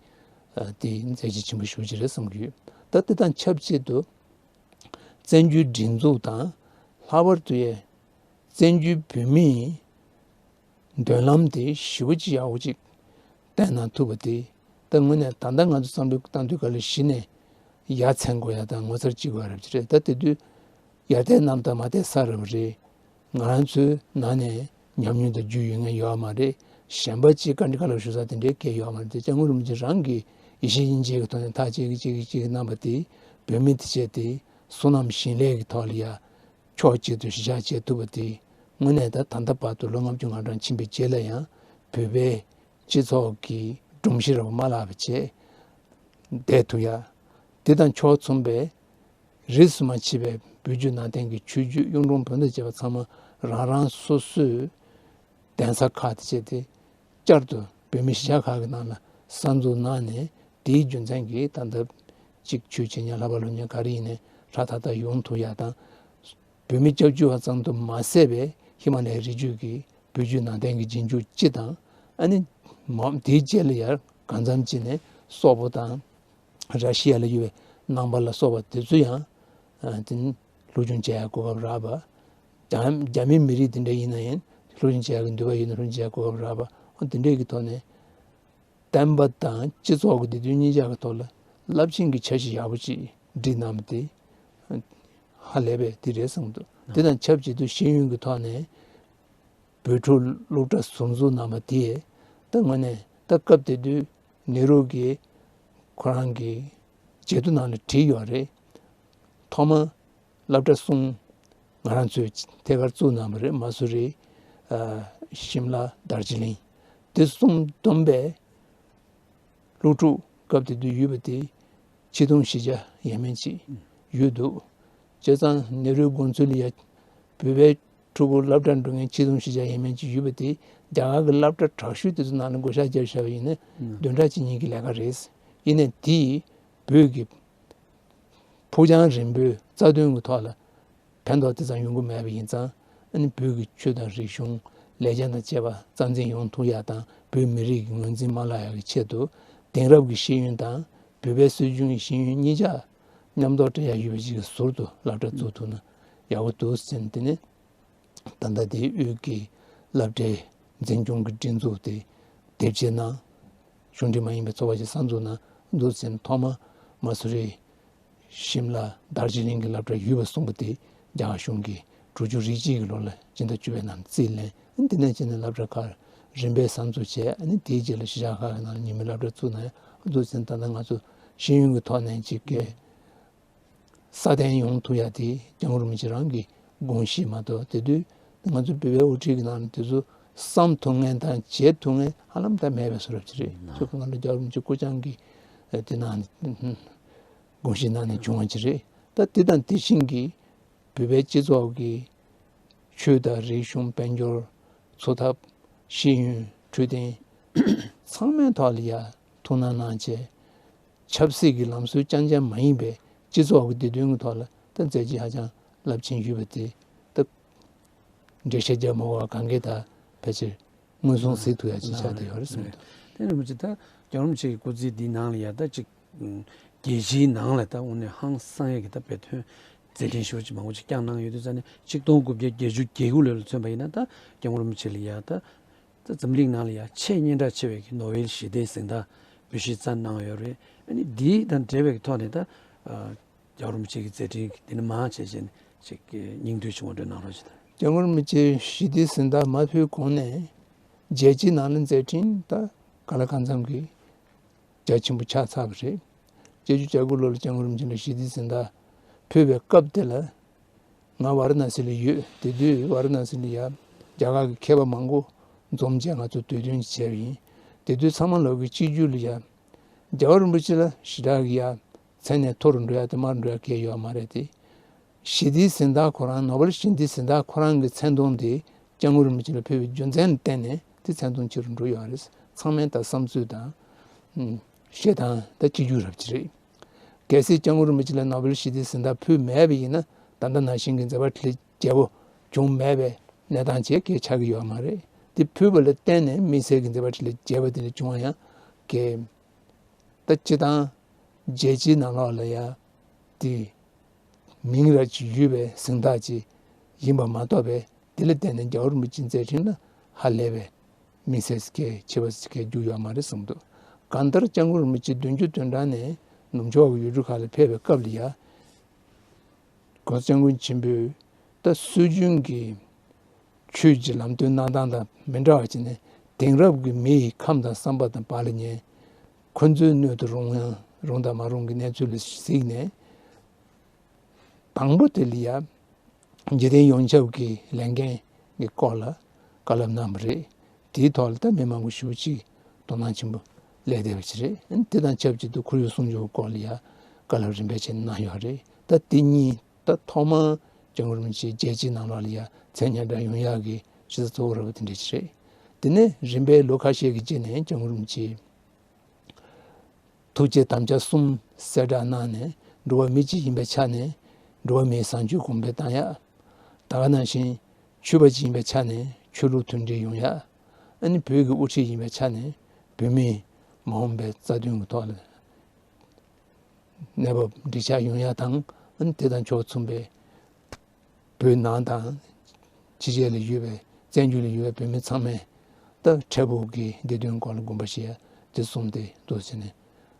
ཨ། དེ་མཛད་རྗེས་ཆེན་པོ་ཞེ་པོ་ཅིག་རེད་བསམ་གྱི་ཡོད། ད་དེ་དང་ཆབས་ཅིག་ཏུ་བཙན་བྱོལ་སྒྲིག་འཛུགས་དང་། ལྷག་པར་དུ་ཡང་བཙན་བྱོལ་བོད་མིའི་མདུན་ལམ་དེ་ཞེ་པོ་ཅིག་ཡག་པོ་ཅིག་བསྟན་གནང་ཐུབ་པ་དེ། ད་དངོས་གནས་ད་ལྟ་ང་ཚོ་བསམ་བློ་བཏང་དུས་ག་ལ་གཞི་ནས་ཡ་མཚན་དགོས་ཡ་དང་ངོ་མཚར་ཅིག་དགོས་ཡ་རབ་ཅིག་རེད། ད་དེ་དུས་ཡར་ལྟས་གནམ་ལྟར་མར་ལྟས་ས་རབ་རེད། ང་རང་ཚོའི་ནང་ནས་ཉམས་མྱོང་དང་རྒྱུས་ཡོད་མཁན་ཡོད་མ་རེད། གཞན་པ་ཅིག་བཀའ་འདྲི་བཀའ་སློབ་ཞུ་ས་དེ་འདྲའི་སྐད་ཡོད་མ་རེད་དེ། སྐྱབས་མགོན་རིན་པོ་ཆེ་རང་གིས་ཡེ་ཤེས་དབྱིངས་དཔྱད་ཀྱི་ཐོག་ནས་ཐག་བཅད་ཀྱི་བཅད་ཀྱི་བཅད་ཀྱི་གནང་བ་དེ། བོད་མི་དེ་བྱས་ཏེ་བསོད་ནམས་ཞིང་ལས་ཀྱི་ཐོག་ལ་ཡ་ཕྱོགས་གཅིག་ཏུ་གཞི་བཞག་བྱེད་ཐུབ་པ་དེ། དངོས་གནས་ད་ད་ལྟ་བར་དུ་ལོ་ལྔ་བཅུ་ང་གྲངས་ཕྱིན་པའི་རྗེས་ལ་ཡང་བོད་པའི་སྤྱི་ཚོགས་ཀྱི་སྒྲོམ་གཞི་རབ་མ་བརླག་པ་བྱས་བསྡད་ཐུབ་ཡ། དེ་དང་ཕྱོགས་མཚུངས་པའི་རིས་སུ་མ་ཆད་པའི་བོད་བརྒྱུད་ནང་བསྟན་གྱི་ཆོས་བརྒྱུད་གཡུང་དྲུང་བོན་དང་བཅས་པ་ཚང་མ་རང་རང་སོ་སོའི་གདན་ས་ཁག་དང་བཅས་ཏེ་བསྐྱར་དུ་བོད་མིའི་གཞིས་ཆགས་ཁག་གི་ནང་ལ་གསར་འཛུགས་གནང་ནས། དེའི་རྒྱུ་མཚན་གྱིས་ད་ལྟ་གཅིག་ཆོས་བྱེད་མཁན་ལྷག་པ་སློབ་གཉེར་ག་རེ་ཡིན་ནའི་ཧྲ་ཐག་ཐག་ཡོང་ཐུབ་ཡ་དང་། བོད་མི་སྐྱབས་བཅོལ་བ་ཙམ་དུ་མ་ཟད་པའི་ཧི་མ་ལ་ཡའི་རི་རྒྱུད་ཀྱི་བོད་བརྒྱུད་ནང་བསྟན་གྱི་རྗེས་འཇུག་སྤྱི་དང་། ཨ་ནི་མ་དེའི་རྗེས་ལ་ཡང་གང་འཚམ་ཅིག་ནས་སོག་པོ་དང་། ར་ཤི་ཡ་ལ་ཡོད་པའི་ནང་པ་ལ་སོགས་པ་དེ་ཚོ་ཡང་། ཨ། དེ་ནི་སློབ་སྦྱོང་བྱེད་ཡ་གོ་སྐབས་རག་པ། རྒྱ་རྒྱ་མི་མི་རིགས་དེ་འདྲ་ཡིན་ན་ཡང་སློབ་སྦྱོང་བྱེད་ཡ་གི་འདོད་པ་ཡོད་ན་སློབ་སྦྱོང་བྱེད་ཡ་གོ་སྐབས་རག་པ། ཨ། དེ་འདྲའི་གི་ཐོག་ནས། བསྟན་པ་དང་སྤྱི་ཚོགས་ཀྱི་བདེ་དོན་གཉིས་ཆ་གི་ཐོག་ལ་རླབས་ཆེན་གྱི་འཆར་གཞི་ཡག་པོ་ཅིག་བསྒྲིགས་གནང་བ་དེ་ཧ་ལས་པའི་དེ་རེད་བསམ་འདུག་དེ་དང་ཆབས་ཅིག་ཏུ་ཤེས་ཡོན་གྱི་ཐོག་ནས་བོད་ཕྲུག་སློབ་གྲྭ་ཟུར་འཛུགས་གནང་བ་དེས། ད་དངོས་གནས་ད་སྐབས་དེ་དུས་ནེ་རུ་གིས་ཁོ་རང་གི་བརྗེད་ཐོ་ནང་ལ་བྲིས་ཡོད་རེད། ཐོག་མ་སློབ་གྲྭ་གསུམ་ང་རང་ཚོས་ཐད་ཀར་བཙུགས་གནང་བ་རེད། མ་སུ་རི། ཨ། ཤིམ་ལ། དར་ཇི་ལིང་། དེ་གསུམ་བསྡོམས་པས་སློབ་ཕྲུག་སྐབས་དེ་དུས་ཡོད་པ་དེ་ཆིག་སྟོང་བཞི་བརྒྱ་ཡས་མས་ཅིག་ཡོད་འདུག་བྱས་ཙང་ནེ་རུའི་དགོངས་ཚུལ་ལ་ཡ་བོད་པའི་ཕྲུ་གུ་སློབ་གྲྭར་འགྲོ་མཁན་ཆིག་སྟོང་བཞི་བརྒྱ་ཡས་མས་ཅིག་ཡོད་པ་དེ། རྒྱ་གར་གྱི་སློབ་གྲྭ་དྲག་ཤོས་དེ་ཚོ་ནང་ལ་བགོ་བཤའ་བརྒྱབ་བཞག་པ་ཡིན་ན་བདུན་ཕྲག་གཅིག་གཉིས་ཀྱི་ལས་ཀ་རེད། ཡིན་ནའི་དེས་བོད་ཀྱི་ཕུགས་རྒྱང་རིང་པོའི་རྩ་དོན་གྱི་ཐོག་ལ་ཕན་ཐོགས་དེ་ཙམ་ཡོང་གི་མེད་པ་ཡིན་ཙང་། ཨ་ནི་བོད་ཀྱི་ཆོས་དང་རིག་གཞུང་ལས་འཆར་དང་བཅས་པ་རྩ་འཛིན་ཡོང་ཐུབ་ཡ་དང་། བོད་མི་རིགས་ཀྱི་ངོས་འཛིན་མ་བརླག་ཡ་གི་ཆེད་དུ། དེང་རབས་ཀྱི་ཤེས་ཡོན་དང་བོད་པའི་སྲོལ་རྒྱུན་གྱི་ཤེས་ཡོན་གཉིས་ཆ་མཉམ་དུ་སྦྲེལ་ཡ་ཡོད་པ་ཅིག་གི་ཟུར་དུ་སློབ་གྲྭ་བཙུགས་ཐུབ་ན་ཡག་པོ་འདུག་ཟེར་ནས། དེ་ནས་ད་ལྟ་དེའི་དབུས་ཀྱི་སློབ་གྲྭའི་འཛིན་སྐྱོང་གི་སྒྲིག་འཛུགས་དེ་དེབ་སྐྱེལ་གནང་། གཞུང་འབྲེལ་མ་ཡིན་པའི་ཚོགས་པ་ཞིག་གསར་འཛུགས་གནང་འདུག་ཟེར་ནས། ཐོག་མ་མ་སུ་རི། ཤིམ་ལ། དར་ཇི་ལིང་གི་སློབ་གྲྭ་ཡོད་པ་གསུངས་པ་དེ་རྒྱ་གར་གཞུང་གིས་དྲུག་ཅུ་རེ་གཅིག་གི་ལོ་ལ་སྤྱི་ཟླ་བཅུ་པའི་ནང་རྩིས་ལེན། དེ་ནས་བྱས་ནས་སློབ་གྲྭ་ཁག་རིམ་པས་གསར་འཛུགས་བྱས། ཨ་ནི་དེའི་རྗེས་ལ་གཞིས་ཆགས་ཁག་གི་ནང་ལ་ཉིན་མོའི་སློབ་གྲྭ་བཙུགས་གནང་འདུག་ཟེར་ནས། ད་ལྟ་ང་ཚོ་ཤེས་ཡོན་གྱི་ཐོག་ནས་ཅིག་གི་སྲ་བརྟན་ཡོང་ཐུབ་ཡ་དེ་སྐྱབས་མགོན་རིན་པོ་ཆེ་རང་གི་དགོངས་གཞི་མ་གཏོགས། དེ་དུས་ང་ཚོ་བོད་པའི་དབུ་ཁྲིད་ཀྱི་ནང་ནས་དེ་ཚོ་བསམ་ཐུབ་མཁན་དང་བྱེད་ཐུབ་མཁན་ཧ་ལམ་ད་མེད་པའི་བཟོ་འདྲ་ཅིག་རེད། ཁྱོད་ཁོ་ང་ལ་སྐྱབས་མགོན་རིན་པོ་ཆེ་སྐུ་བཅངས་ཀྱི་དེ་ནང་ནས། དགོངས་གཞིའི་ནང་ནས་བྱུང་བ་ཅིག་རེད། ད་དེ་དང་དེ་བཞིན་གྱི་བོད་པའི་སྤྱི་ཚོགས་ཀྱི་ཆོས་དང་རིག་གཞུང་། དཔལ་འབྱོར། འཚོ་ཐབས། ཤེས་ཡོན། འཕྲོད་བསྟེན། ཚང་མའི་ཐོག་ལ་ཡ་ཐུགས་སྣང་གནང་བྱས། ཆབ་སྲིད་ཀྱི་ལམ་སྲོལ་རྐྱང་རྐྱང་མ་ཡིན་པའི་སྤྱི་ཚོགས་ཀྱི་བདེ་དོན་གྱི་ཐོག་ལ་ད་མཛད་རྗེས་ཧ་ཅང་རླབས་ཆེན་ཡོད་པ་དེ། ད་ འགྲེལ་བཤད་རྒྱག་མ་དགོས་པ་གང་གས་ད་ཕལ་ཆེར་མངོན་སུམ་གཟིགས་ཐུབ་ཡ་ཅིག་ཆགས་བསྡད་ཡོད་རེད་བསམ་གྱི་འདུག་དེ་རིན་པོ་ཆེ་ད་རྒྱལ་བ་རིན་པོ་ཆེ་གི་སྐུ་ཚེ་འདིའི་ནང་ལ་ཡ་ད་ཅིག་རྒྱལ་སྤྱིའི་ནང་ལ་ད་དངོས་གནས་ཧང་སང་ཡ་གི་ད་བོད་དོན་མཛད་འཕྲིན་ཞེ་པོ་ཅིག་མང་པོ་ཅིག་བསྐྱངས་གནང་ཡོད་དུས་ཙང་ནས་ཆིག་སྟོང་དགུ་བརྒྱ་བརྒྱད་ཅུ་གྱ་དགུ་ལོ་ལ་མཚོན་པ་ཡིན་ན་ད་རྒྱལ་བ་རིན་པོ་ཆེ་ལ་ཡ་ད། ད་འཛམ་གླིང་ནང་ལ་ཡང་ཆེས་སྙན་གྲགས་ཆེ་བའི་གི་ནོ་བེལ་ཞི་བདེའི་གཟེངས་རྟགས་འབུལ་བཞེས་བསྩལ་གནང་ཡོད་རེད། ཨ་ནི་འདི་དང་འབྲེལ་བའི་ཐོག་ནས་ད་རྒྱལ་བ་རིན་པོ་ཆེ་གི་མཛད་འཕྲིན་འདི་ནི་མང་ཆེ་ཆེ་ནས་ཅིག་སྙིང་བསྡུས་ཆུང་ངུ་འདྲ་གནང་རོགས་ཞེས་དང་། རྒྱལ་བ་རིན་པོ་ཆེ་ཞི་བདེའི་གཟེངས་རྟགས་མ་ཕུལ་གོང་ནས་རྒྱལ་སྤྱིའི་ནང་ལ་མཛད་འཕྲིན་ད་ག་ལ་གང་འཚམ་གྱི་རྒྱ་ཆེན་པོ་ཆགས་ཚར་བ་རེད། བརྒྱད་ཅུ་གྱ་དགུ་ལོ་ལ་སྐྱབས་མགོན་རིན་པོ་ཆེ་ལ་ཞི་བདེའི་གཟེངས་རྟགས་ཕུལ་བའི་སྐབས་དེ་ལ། ང་ཝཱ་ར་ཎ་སི་ལ་ཡོད། དེ་དུས་ཝཱ་ར་ཎ་སི་ལ་ཡ་རྒྱ་གར་གྱི་མཁས་པ་མང་པོ་འཛོམས་བྱས་ང་ཚོ་དུས་སྟོན་བྱས་པ་ཡིན། དེ་དུས་ཚང་མ་ལོག་གི་གཅིག་གྱུར་ལ་ཡ་རྒྱལ་བ་རིན་པོ་ཆེ་ལ་ཞེ་དྲག་གི་ཡ་མཚན་ནས་མཐོ་རུ་འགྲོ་ཡ་དེ་དམའ་རུ་འགྲོ་ཡ་གང་ཡང་ཡོད་མ་རེད་དེ། ཞི་བདེའི་གཟེངས་རྟགས་ཁོ་རང་ནོ་བེལ་ཞི་བདེའི་གཟེངས་རྟགས་ཁོ་རང་གི་མཚན་མཐོང་དེ་སྐྱབས་མགོན་རིན་པོ་ཆེ་ལ་ཕུལ་བའི་རྒྱུ་མཚན་ལ་བརྟེན་ནས་དེ་མཚན་མཐོང་ཆེ་རུ་འགྲོ་ཡོད་རེད། ཚང་མའི་ད་བསམ་ཚུལ་དང་བཤད་སྟངས་ད་གཅིག་གྱུར་རབ་ཅིག་རེད། གལ་སྲིད་སྐྱབས་མགོན་རིན་པོ་ཆེ་ལ་ནོ་བེལ་ཞི་བདེའི་གཟེངས་རྟགས་ཕུལ་མེད་པ་ཡིན་ན་ད་ལྟ་ནང་བཞིན་གྱི་མཛད་པ་འཕྲིན་ལས་རྒྱས་པོ་བྱུང་མེད་པའི་གནས་སྟངས་ཅིག་གང་ཡང་ཆགས་ཀྱི་ཡོད་མ་རེད། དེ་ཕུལ་བ་ལ་བརྟེན་ནས་དམིགས་བསལ་གྱི་མཛད་པ་འཕྲིན་ལས་རྒྱས་པ་དེ་ལ་བྱུང་བ་ཡང་གང་ད་སྤྱིར་བཏང་རྒྱལ་སྤྱིའི་ནང་ལོགས་ལ་ཡང་དེ་མིང་རབ་ཅིག་ཡོད་པའི་གཟེངས་རྟགས་ཅིག་ཡིན་པ་མ་གཏོགས་པའི་དེ་ལ་བརྟེན་ནས་རྒྱལ་བ་རིན་པོ་ཆེའི་མཛད་འཕྲིན་ལ་ཧ་ལས་པའི་དམིགས་བསལ་གྱི་ཆེ་བ་ཞིག་གང་ཡང་རྒྱུ་ཡོད་མ་རེད་བསམ་འདུག་གང་ལྟར་སྐྱབས་མགོན་རིན་པོ་ཆེ་བདུན་ཅུ་དོན་གྲངས་ནས་ནུབ་ཕྱོགས་ཀྱི་ཡུལ་གྲུ་ཁག་ལ་ཕེབས་པའི་སྐབས་ལ་ཡང་གོང་ས་སྐྱབས་མགོན་ཆེན་པོས་ད་སྲོལ་རྒྱུན་གྱི་ཆོས་ཀྱི་ལམ་སྟོན་གནང་སྟངས་དང་མི་འདྲ་བ་བྱས་ནས་དེང་རབས་ཀྱི་མི་ཡི་ཁམས་དང་བསམ་པ་དང་བག་ལ་ཉལ། འཁོན་རྩོད་སྣོད་དུ་རུང་ཡང་རུང་དང་མ་རུང་གི་གནས་ཚུལ་ལ་གཟིགས་ནས། དང་པོ་དེ་ལ་ཡ་འཇིག་རྟེན་ཡོངས་ཁྱབ་ཀྱི་ལས་འགན་གྱི་སྐོར་ལ་བཀའ་སློབ་གནང་བ་རེད། དེའི་ཐོག་ལ་ད་མི་མང་པོ་ཞེ་པོ་ཅིག་དོ་སྣང་ཆེན་པོ་སླེབས་བསྡད་པ་ཞིག་རེད། དེ་དང་ཆབས་ཅིག་ཏུ་ཁོར་ཡུག་སྲུང་སྐྱོབ་སྐོར་ལ་ཡ་བཀའ་སློབ་རིམ་པས་བྱས་གནང་ཡོད་རེད། ད་དེ་གཉིས་ད་ཐོག་མར་སྐྱབས་མགོན་རིན་པོ་ཆེ་རྒྱལ་སྤྱིའི་ནང་ལོགས་ལ་ཡ་མཚན་སྙན་གྲགས་ཡོང་ཡག་གི་གཞི་རྩ་གཙོ་བོ་ར་བ་དེ་འདྲ་ཞིག་རེད། དེ་ནས་རིམ་པས་ལོ་ཁ་ཤས་ཀྱི་རྗེས་ནས་སྐྱབས་མགོན་རིན་པོ་ཆེ་ཐུགས་བསྐྱེད་དམ་བཅའ་གསུམ་གསལ་བསྒྲགས་གནང་ནས་འགྲོ་བ་མི་གཅིག་ཡིན་པའི་ཆ་ནས་འགྲོ་བ་མིའི་བཟང་སྤྱོད་གོང་འཕེལ་བཏང་ཡག་ད་ག་ནང་བཞིན་ཆོས་པ་ཅིག་ཡིན་པའི་ཆ་ནས་ཆོས་ལུགས་མཐུན་སྒྲིལ་ཡོང་ཡག་ཨ་ནི་བོད་ཀྱི་དབུ་ཁྲིད་ཡིན་པའི་ཆ་ནས་བོད་མིའི་མ་འོངས་པའི་རྩ་དོན་གྱི་ཐོག་ལ་གནས་བབ་འགྲིག་ཆགས་ཡོང་ཡག་དང་ཨ་ནི་དེ་དང་ཕྱོགས་མཚུངས་པའི་བོད་ནང་དང་ཕྱི་རྒྱལ་ལ་ཡོད་པའི་བཙན་བྱོལ་ལ་ཡོད་པའི་བོད་མི་ཚང་མས་ད་འཕྲལ་ཕུགས་ཀྱི་བདེ་དོན་སྐོར་ལ་དགོངས་པ་བཞེས་ཡ་དེ་གསུམ་དེ་འདུག་ཟེར་ནས་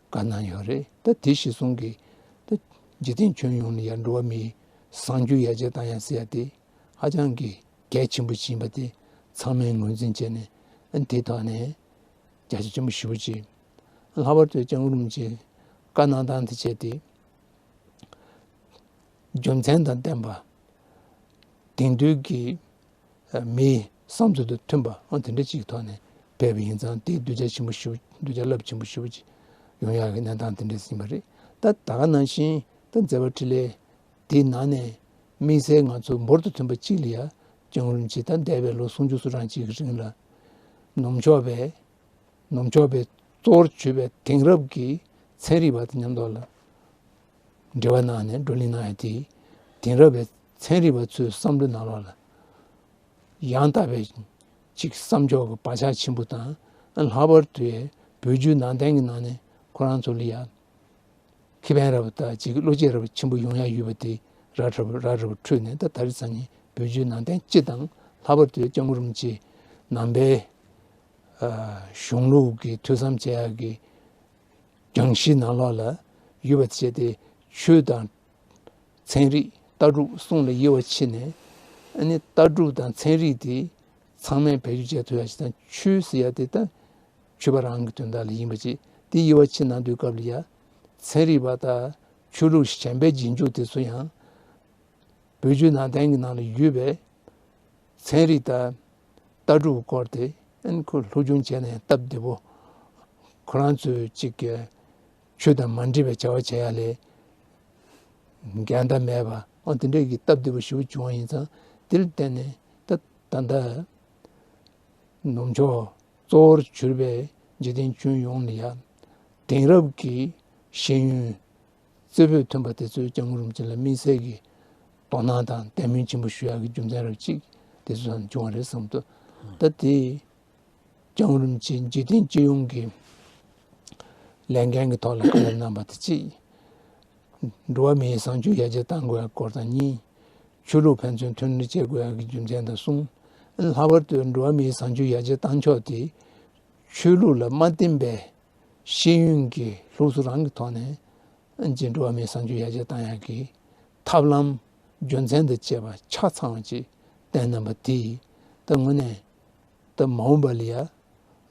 བཀའ་གནང་ཡོད་རེད། ད་དེ་གཞིར་བཟུང་གིས་ད་འཇིག་རྟེན་ཁྱོན་ཡོངས་ལ་ཡ་འགྲོ་བ་མིའི་བཟང་སྤྱོད་ཡར་རྒྱས་བཏང་ཡ་ཟེར་ཡ་དེ་ཧ་ཅང་གི་གལ་ཆེན་པོ་ཞིག་ཡིན་པ་དེ་ཚང་མས་ངོས་འཛིན་བྱས་ནས་ཨ་ནི་དེའི་ཐོག་ནས་རྒྱ་ཆེ་ཆེན་པོ་ཞེ་པོ་ཅིག་ལྷག་པར་དུ་སྐྱབས་མགོན་རིན་པོ་ཆེ་བཀའ་གནང་སྟངས་དེ་བྱས་ཏེ། རྒྱུ་མཚན་དང་ལྡན་པ། དེང་དུས་ཀྱི་མིའི་བསམ་ཚུལ་དང་མཐུན་པ་ཨང་དེ་འདྲ་ཅིག་ཐོག་ནས་ཕེབས་པ་ཡིན་ཙང་དེའི་གདུལ་བྱ་ཆེན་པོ་ཞེ་པོ་གདུལ་བྱ་རླབས་ཆེན་པོ་ཞེ་པོ་ཅིག་ཡོང་ཡག་གི་གནས་སྟངས་དེ་འདྲ་ཟིན་པ་རེད། ད་ད་ག་ནང་བཞིན་ད་མཛད་པ་འཕྲིན་ལས་དེའི་ནང་ནས་དམིགས་བསལ་ང་ཚོ་འབུར་དུ་ཐོན་པ་གཅིག་ལ་ཡ་སྐྱབས་མགོན་རིན་པོ་ཆེ་ད་འདས་པའི་ལོ་སུམ་ཅུ་སོ་གྲངས་ཅིག་གི་རིང་ལ་ནུབ་ཕྱོགས་པའི་ནུབ་ཕྱོགས་པའི་གཙོ་བོར་གྱུར་པའི་དེང་རབས་ཀྱི་ཚན་རིག་པ་དང་མཉམ་དུ་ལ་འབྲེལ་བ་གནང་ནས་བགྲོ་གླེང་གནང་ཡ་དེ་དེང་རབས་པའི་ཚན་རིག་པ་ཚོའི་བསམ་བློའི་ནང་ལོགས་ལ་ཡང་དག་པའི་ཅིག་བསམ་ཕྱོགས་ཀྱི་བག་ཆགས་ཆེན་པོ་དང་ལྷག་པར་དུ་བོད་བརྒྱུད་ནང་བསྟན་གྱི་ནང་ནས་ཁོ་རང་ཚོ་ལ་ཡ་ཁེ་ཕན་ར་བ་དང་ཅིག་བློ་སྐྱེད་ར་བ་ཆེན་པོ་ཡོང་ཡ་ཡོད་པ་དེ་ར་ར་བ་ར་ར་བ་འཕྲོད་ནས་ད་ད་རེས་ཙམ་ནས་བོད་བརྒྱུད་ནང་བསྟན་སྤྱི་དང་ལྷག་པར་དུ་སྐྱབས་མགོན་རིན་པོ་ཆེ་ནང་པའི་གཞུང་ལུགས་ཀྱི་ཐོས་བསམ་བྱེད་ཡག་གི་སྦྱང་གཞིའི་ནང་ལོགས་ལ་ཡོད་པ་བྱས་ཏེ་ཆོས་དང་ཚན་རིག་ལྟ་གྲུབ་གསུམ་ལ་དབྱེ་བ་ཕྱེ་ནས་ཨ་ནི་ལྟ་གྲུབ་དང་ཚན་རིག་དེ་ཚང་མས་བེད་སྤྱོད་བྱེད་ཐུབ་ཡ་ཞིག་དང་ཆོས་ཟེར་ཡ་དེ་ད་ཆོས་པ་རང་གི་དོན་དག་ལ་ཡིན་པ་བྱས་དེ་དབྱེ་བ་ཕྱེ་གནང་དུས་སྐབས་ལ་ཡ་ཚན་རིག་པ་དང་ཆོས་ལུགས་གཞན་པའི་རྗེས་འཇུག་དེ་ཚོ་ཡང་། བོད་བརྒྱུད་ནང་བསྟན་གྱི་ནང་ལ་ཡོད་པའི་ཚན་རིག་དང་ལྟ་གྲུབ་སྐོར་དེ་ཨན་ཁོ་སློབ་སྦྱོང་བྱས་ནས་སྟབས་བདེ་པོ་ཁོ་རང་ཚོའི་གཅིག་གི་ཆོས་དང་མ་འདྲེས་པའི་བྱ་བ་བྱེད་ཡ་ལས་འགལ་ཟླ་མེད་པ་ཨོ་དེ་འདྲས་ཀྱི་སྟབས་བདེ་པོ་ཞེ་པོ་བྱུང་བ་ཡིན་ཙང་དེ་ལ་བརྟེན་ནས་ད་ད་ལྟ་ནུབ་ཕྱོགས་གཙོ་བོར་གྱུར་པའི་འཇིག་རྟེན་ཁྱོན་ཡོངས་ལ་ཡ་དེང་རབས་ཀྱི་ཤེས་ཡོན། རྩེ་ཕུད་མཐུན་པ་དེ་ཚོས་སྐྱབས་མགོན་རིན་པོ་ཆེ་ལ་དམིགས་བསལ་གྱི་དོ་སྣང་དང་དད་མོས་ཆེན་པོ་ཞུ་ཡག་གི་རྒྱུ་མཚན་རབ་གཅིག་དེ་ཚོ་བྱུང་བ་རེད་བསམ་འདུག་ད་དེ་སྐྱབས་མགོན་རིན་པོ་ཆེ་འཇིག་རྟེན་སྤྱི་ཡོངས་ཀྱི་ལས་འགན་གྱི་ཐོག་ལ་བཀའ་སློབ་གནང་བ་དེ་གཅིག་འགྲོ་བ་མིའི་བཟང་སྤྱོད་ཡར་རྒྱས་གཏང་དགོས་ཡག་སྐོར་དང་གཉིས། ཆོས་ལུགས་ཕན་ཚུན་མཐུན་སྒྲིལ་བྱེད་དགོས་ཡག་གི་རྒྱུ་མཚན་དང་གསུམ། ལྷག་པར་དུ་འགྲོ་བ་མིའི་བཟང་སྤྱོད་ཡར་རྒྱས་གཏང་ཕྱོགས་དེ་ཆོས་ལུགས་ལ་མ་བརྟེན་པའི་ཤེས་ཡོན་གྱི་ལུགས་སྲོལ་རང་གི་ཐོག་ནས་ཨ་ནི་འགྲོ་བ་མིའི་བཟང་སྤྱོད་ཡར་རྒྱས་གཏང་ཡག་གི་ཐབས་ལམ་རྒྱུ་མཚན་དང་བཅས་པ་ཆ་ཚང་བ་ཅིག་བསྟན་གནང་བ་དེས་ད་དངོས་གནས་ད་མ་འོངས་པ་ལ་ཡ་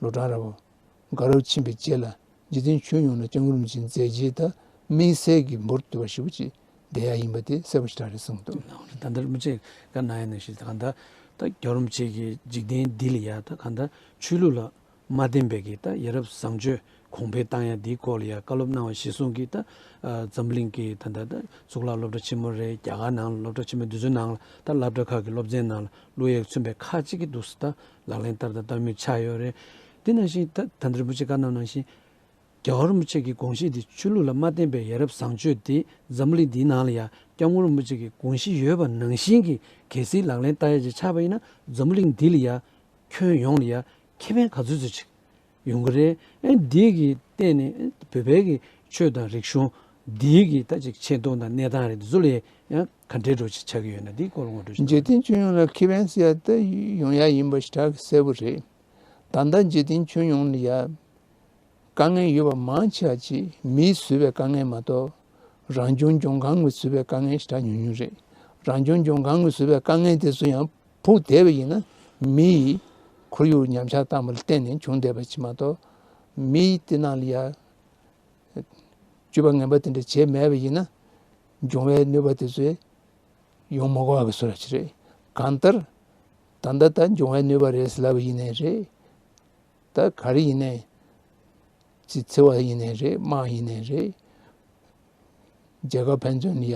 ལོ་གྲངས་རབ་འགའ་རབ་ཕྱིན་པའི་རྗེས་ལ་འཇིག་རྟེན་ཁྱོན་ཡོངས་ལ་སྐྱབས་མགོན་རིན་པོ་ཆེའི་མཛད་རྗེས་ད་དམིགས་བསལ་གྱི་འབུར་དོད་པ་ཞེ་པོ་ཅིག་བསྡད་ཡག་ཡིན་པ་དེ་གསལ་པོ་ཞེ་དྲག་རེད་གསུངས་འདུག་ད་ལྟ་རིན་པོ་ཆེས་བཀའ་གནང་ཡག་ནང་བཞིན་གང་ལྟར་ད་རྒྱལ་བ་རིན་པོ་ཆེ་གིས་འཇིག་རྟེན་འདི་ལ་ཡ་ད་གང་ལྟར་ཆོས་ལུགས་ལ་མ་བརྟེན་པའི་གི་ད་ཡ་རབས་བཟང་སྤྱོད་གོང་འཕེལ་བཏང་ཡ་འདིའི་སྐོར་ལ་ཡ་བཀའ་སློབ་གནང་བ་གཞིར་བཟུང་གིས་ད་ཨ་འཛམ་གླིང་གི་ད་ད་ད་གཙུག་ལག་སློབ་གྲྭ་ཆེན་མོ་རེད། རྒྱ་གར་ནང་ལ་སློབ་གྲྭ་ཆེན་མོ་འདི་ཚོའི་ནང་ལ་ད་སློབ་གྲྭ་ཁག་གི་སློབ་ཚན་ནང་ལ་བློ་ཡིག་མཚོན་པའི་ཁག་ཅིག་གི་འདུག་སེ་ད་ལག་ལེན་བསྟར་དང་བསྟར་མུས་ཆགས་ཡོད་རེད། དེ་ནང་བཞིན་ད་ད་ལྟ་རིན་པོ་ཆེ་བཀའ་གནང་ནང་བཞིན་རྒྱལ་བ་རིན་པོ་ཆེ་གི་དགོངས་གཞི་འདི་ཆོས་ལུགས་ལ་མ་བརྟེན་པའི་ཡ་རབས་བཟང་སྤྱོད་འདི་འཛམ་གླིང་འདིའི་ནང་ལ་ཡ་སྐྱབས་མགོན་རིན་པོ་ཆེ་གི་དགོངས་གཞི་ཡོད་པ་ནང་བཞིན་གྱི་གལ་སྲིད་ལག་ལེན་བསྟར་ཡ་ཅིག་ཆགས་པ་ཡིན་ན་འཛམ་གླིང་འདི་ལ་ཡ་ཁྱོན་ཡོངས་ལ་ཡ་ཁེ་ཕན་ག་ཚོད་ཚོད་ཅིག་ཡོང་གི་རེད། ཨེ་འདི་གི་སྟེང་ནས་ཨེ་བོད་པའི་གི་ཆོས་དང་རིག་གཞུང་འདི་གི་ད་ཅིག་ཆེ་མཐོང་དང་གནས་སྟངས་རེད། འདི་ཚོ་ལ་ཡང་ག་འདྲའི་འགྲོ་ཅིག་ཆགས་ཀྱི་ཡོད་ན་འདི་སྐོར་ངོ་སྤྲོད་ཅིག་གནང་། འཇིག་རྟེན་ཁྱོན་ཡོངས་ལ་ཁེ་ཕན་ཟེར་ཡ་ད་ཡོང་ཡ་ཡིན་པ་ཞེ་དྲག་གི་གསལ་པོ་རེད། ད་ལྟ་འཇིག་རྟེན་ཁྱོན་ཡོངས་ལ་ཡ་དཀའ་ངལ་ཡོད་པ་མང་ཆེ་བ་ཅིག་མིས་བཟོས་པའི་དཀའ་ངལ་མ་གཏོགས་རང་བྱུང་ལྗོངས་ཁང་གིས་བཟོས་པའི་དཀའ་ངལ་ཞེ་དྲག་ཉུང་ཉུང་རེད། རང་བྱུང་ལྗོངས་ཁང་གིས་བཟོས་པའི་དཀའ་ངལ་དེ་ཚོ་ཡང་ཕུགས་བསྡད་པ་ཡིན་ན་མི་ཡིས་ཁོར་ཡུག་ཉམས་ཆག་བཏང་བ་ལ་བརྟེན་ནས་བྱུང་བསྡད་པ་ཅིག་མ་གཏོགས་མིས་དེ་ནང་ལ་ཡ་སྤྱོད་པ་ངན་པ་དེ་འདྲ་བྱས་མེད་པ་ཡིན་ན་འབྱུང་བའི་གནོད་པ་དེ་ཚོ་ཡོང་མ་དགོས་པ་གི་བཟོ་འདྲ་ཅིག་རེད། གང་ལྟར་ད་ལྟ་ད་འབྱུང་བའི་གནོད་པ་རེད་ཟེར་ལབ་པ་ཡིན་ནའི་རེད། ད་ག་རེ་ཡིན་ནའི་ཅིག་འཚེ་བ་ཡིན་ནའི་རེད། དམག་ཡིན་ནའི་རེད། རྒྱལ་ཁབ་ཕན་ཚུན་ལ་ཡ་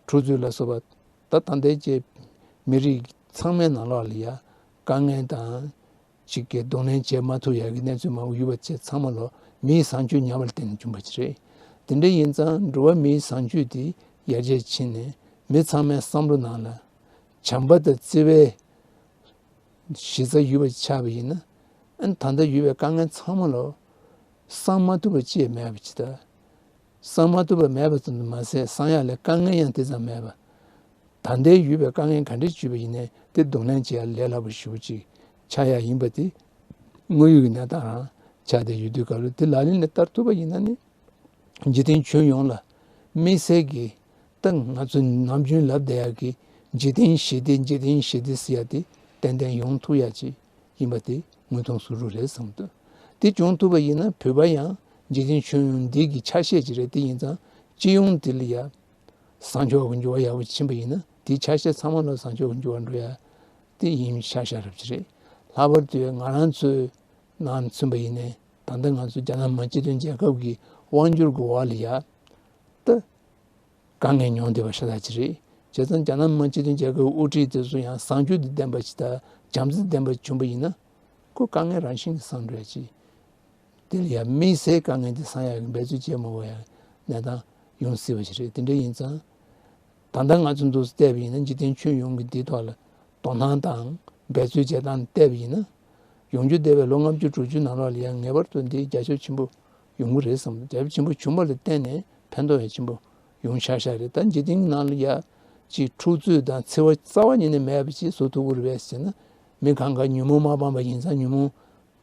འཁྲུག་རྩོད་ལ་སོགས་པ་ད་ད་ལྟའི་ཀྱི་མི་རིགས་ཚང་མའི་ནང་ལོགས་ལ་ཡ་དཀའ་ངལ་དང་ཅིག་གི་གདོང་ལེན་བྱེད་མ་ཐུབ་ཡ་གི་གནས་ཚུལ་མང་པོ་ཡོད་པ་བཅས་ཚང་མ་ལོ་མིའི་བཟང་སྤྱོད་ཉམས་པར་བརྟེན་ནས་བྱུང་བ་ཅིག་རེད། དེ་འདྲ་ཡིན་ཙང་འགྲོ་བ་མིའི་བཟང་སྤྱོད་དེ་ཡར་རྒྱས་ཕྱིན་ནས་མི་ཚང་མའི་བསམ་བློ་ནང་ལ་བྱམས་པ་དང་བརྩེ་བའི་གཞི་རྩ་ཡོད་པ་ཆགས་པ་ཡིན་ན་ཨ་ནི་ད་ལྟ་ཡོད་པའི་དཀའ་ངལ་ཚང་མ་ལོ་བསམ་མ་ཐུབ་པ་ཅིག་མེད་པ་ཅིག་དང་། བསམ་མ་ཐུབ་པ་མེད་པ་ཙམ་དུ་མ་ཟད་བསམ་ཡག་ལ་དཀའ་ངལ་ཡང་དེ་ཙམ་མེད་པ། ད་ལྟའི་ཡོད་པའི་དཀའ་ངལ་ག་འདྲས་བྱུང་བ་ཡིན་ནའི་དེ་གདོང་ལེན་བྱེད་ཡག་ལས་སླ་པོ་ཞེ་པོ་ཅིག་ཆགས་ཡག་ཡིན་པ་དེ་དངོས་ཡོད་ཀྱི་གནས་སྟངས་རང་ཆགས་བསྡད་ཡོད་དུས་སྐབས་ལ་དེ་ལག་ལེན་ལ་བསྟར་ཐུབ་པ་ཡིན་ན་ནི་འཇིག་རྟེན་ཁྱོན་ཡོངས་ལ་དམིགས་བསལ་གྱི་ད་ང་ཚོ་ནམ་རྒྱུན་ལབ་བསྡད་ཡག་གི་འཇིག་རྟེན་ཞི་བདེ་འཇིག་རྟེན་ཞི་བདེ་ཟེར་ཡག་དེ་ཏན་ཏན་ཡོང་ཐུབ་ཡག་ཅིག་ཡིན་པ་དེ་དངོས་མཐོང་ཟུར་རུ་རེད་བསམ་འདུག་དེ་བྱུང་ཐུབ་པ་ཡིན་ན་བོད་པ་ཡང་འཇིག་རྟེན་ཁྱོན་ཡོངས་འདི་གི་ཆ་ཤས་ཅིག་རེད། དེ་ཡིན་ཙང་སྤྱི་ཡོངས་འདི་ལ་ཡ་བཟང་ཕྱོགས་ཀྱི་འགྱུར་བ་ཡག་པོ་ཕྱིན་པ་ཡིན་ན་དེའི་ཆ་ཤས་ཚང་མ་ལ་བཟང་ཕྱོགས་ཀྱི་འགྱུར་བ་འགྲོ་ཡ་དེ་ཡིན་ཤག་ཤག་རབ་ཅིག་རེད། ལྷག་པར་དུ་ང་རང་ཚོའི་ནང་མཚོན་པ་ཡིན་ནའི་ད་ལྟ་ང་ཚོ་རྒྱ་ནག་མི་དམངས་སྤྱི་མཐུན་རྒྱལ་ཁབ་ཀྱི་དབང་སྒྱུར་གྱི་འོག་ལ་ཡ་ད་དཀའ་ངལ་མྱོང་བསྡད་པ་ཤ་སྟག་ཅིག་རེད། བྱས་ཙང་རྒྱ་ནག་མི་དམངས་སྤྱི་མཐུན་རྒྱལ་ཁབ་དབུ་ཁྲིད་དེ་ཚོ་ཡང་བཟང་སྤྱོད་དེ་ལྡན་པ་ཞིག་དང་བྱམས་བརྩེ་ལྡན་པ་བྱུང་བ་ཡིན་ན་ཁོ་དཀའ་ངལ་རང་བཞིན་གྱིས་སངས་འགྲོ་ཡ་ཅིག་དེ་ལ་ཡང་དམིགས་བསལ་དཀའ་ངལ་དེ་སངས་ཡག་གི་འབད་རྩོལ་བྱེད་མ་དགོས་ཡ་གནས་སྟངས་ཡོང་སྲིད་པ་ཞིག་རེད། དེ་འདྲ་ཡིན་ཙང་ད་ལྟ་ང་ཚོ་འདུག་སེ་བལྟས་པ་ཡིན་ན་འཇིག་རྟེན་ཁྱོན་ཡོངས་ཀྱི་འདིའི་ཐོག་ལ་དོ་སྣང་དང་འབད་རྩོལ་བྱེད་སྟངས་བལྟས་པ་ཡིན་ན་ཡོང་རྒྱུ་འདས་པའི་ལོ་ལྔ་བཅུ་དྲུག་ཅུ་ནང་ལོགས་ལ་ཡང་ངེས་པར་དུ་འདི་རྒྱ་ཁྱབ་ཆེན་པོ་ཡོང་གི་རེད་བསམ། རྒྱ་ཁྱབ་ཆེན་པོ་བྱུང་བ་ལ་བརྟེན་ནས་ཕན་ཐོགས་ཡང་ཆེན་པོ་ཡོང་ཤག་ཤག་རེད། ད་འཇིག་རྟེན་ནང་ལ་ཡ་ཅིག་འཁྲུག་རྩོད་དང་འཚེ་བ་རྩ་བ་ཉིད་ནས་མེད་པ་ཅིག་བཟོ་ཐུབ་ཀྱི་རེད་པས་ཟེར་ན་མི་གང་ག་ཉོན་མོངས་མ་སྤངས་པ་ཡིན་ཙང་ཉོན་མོངས་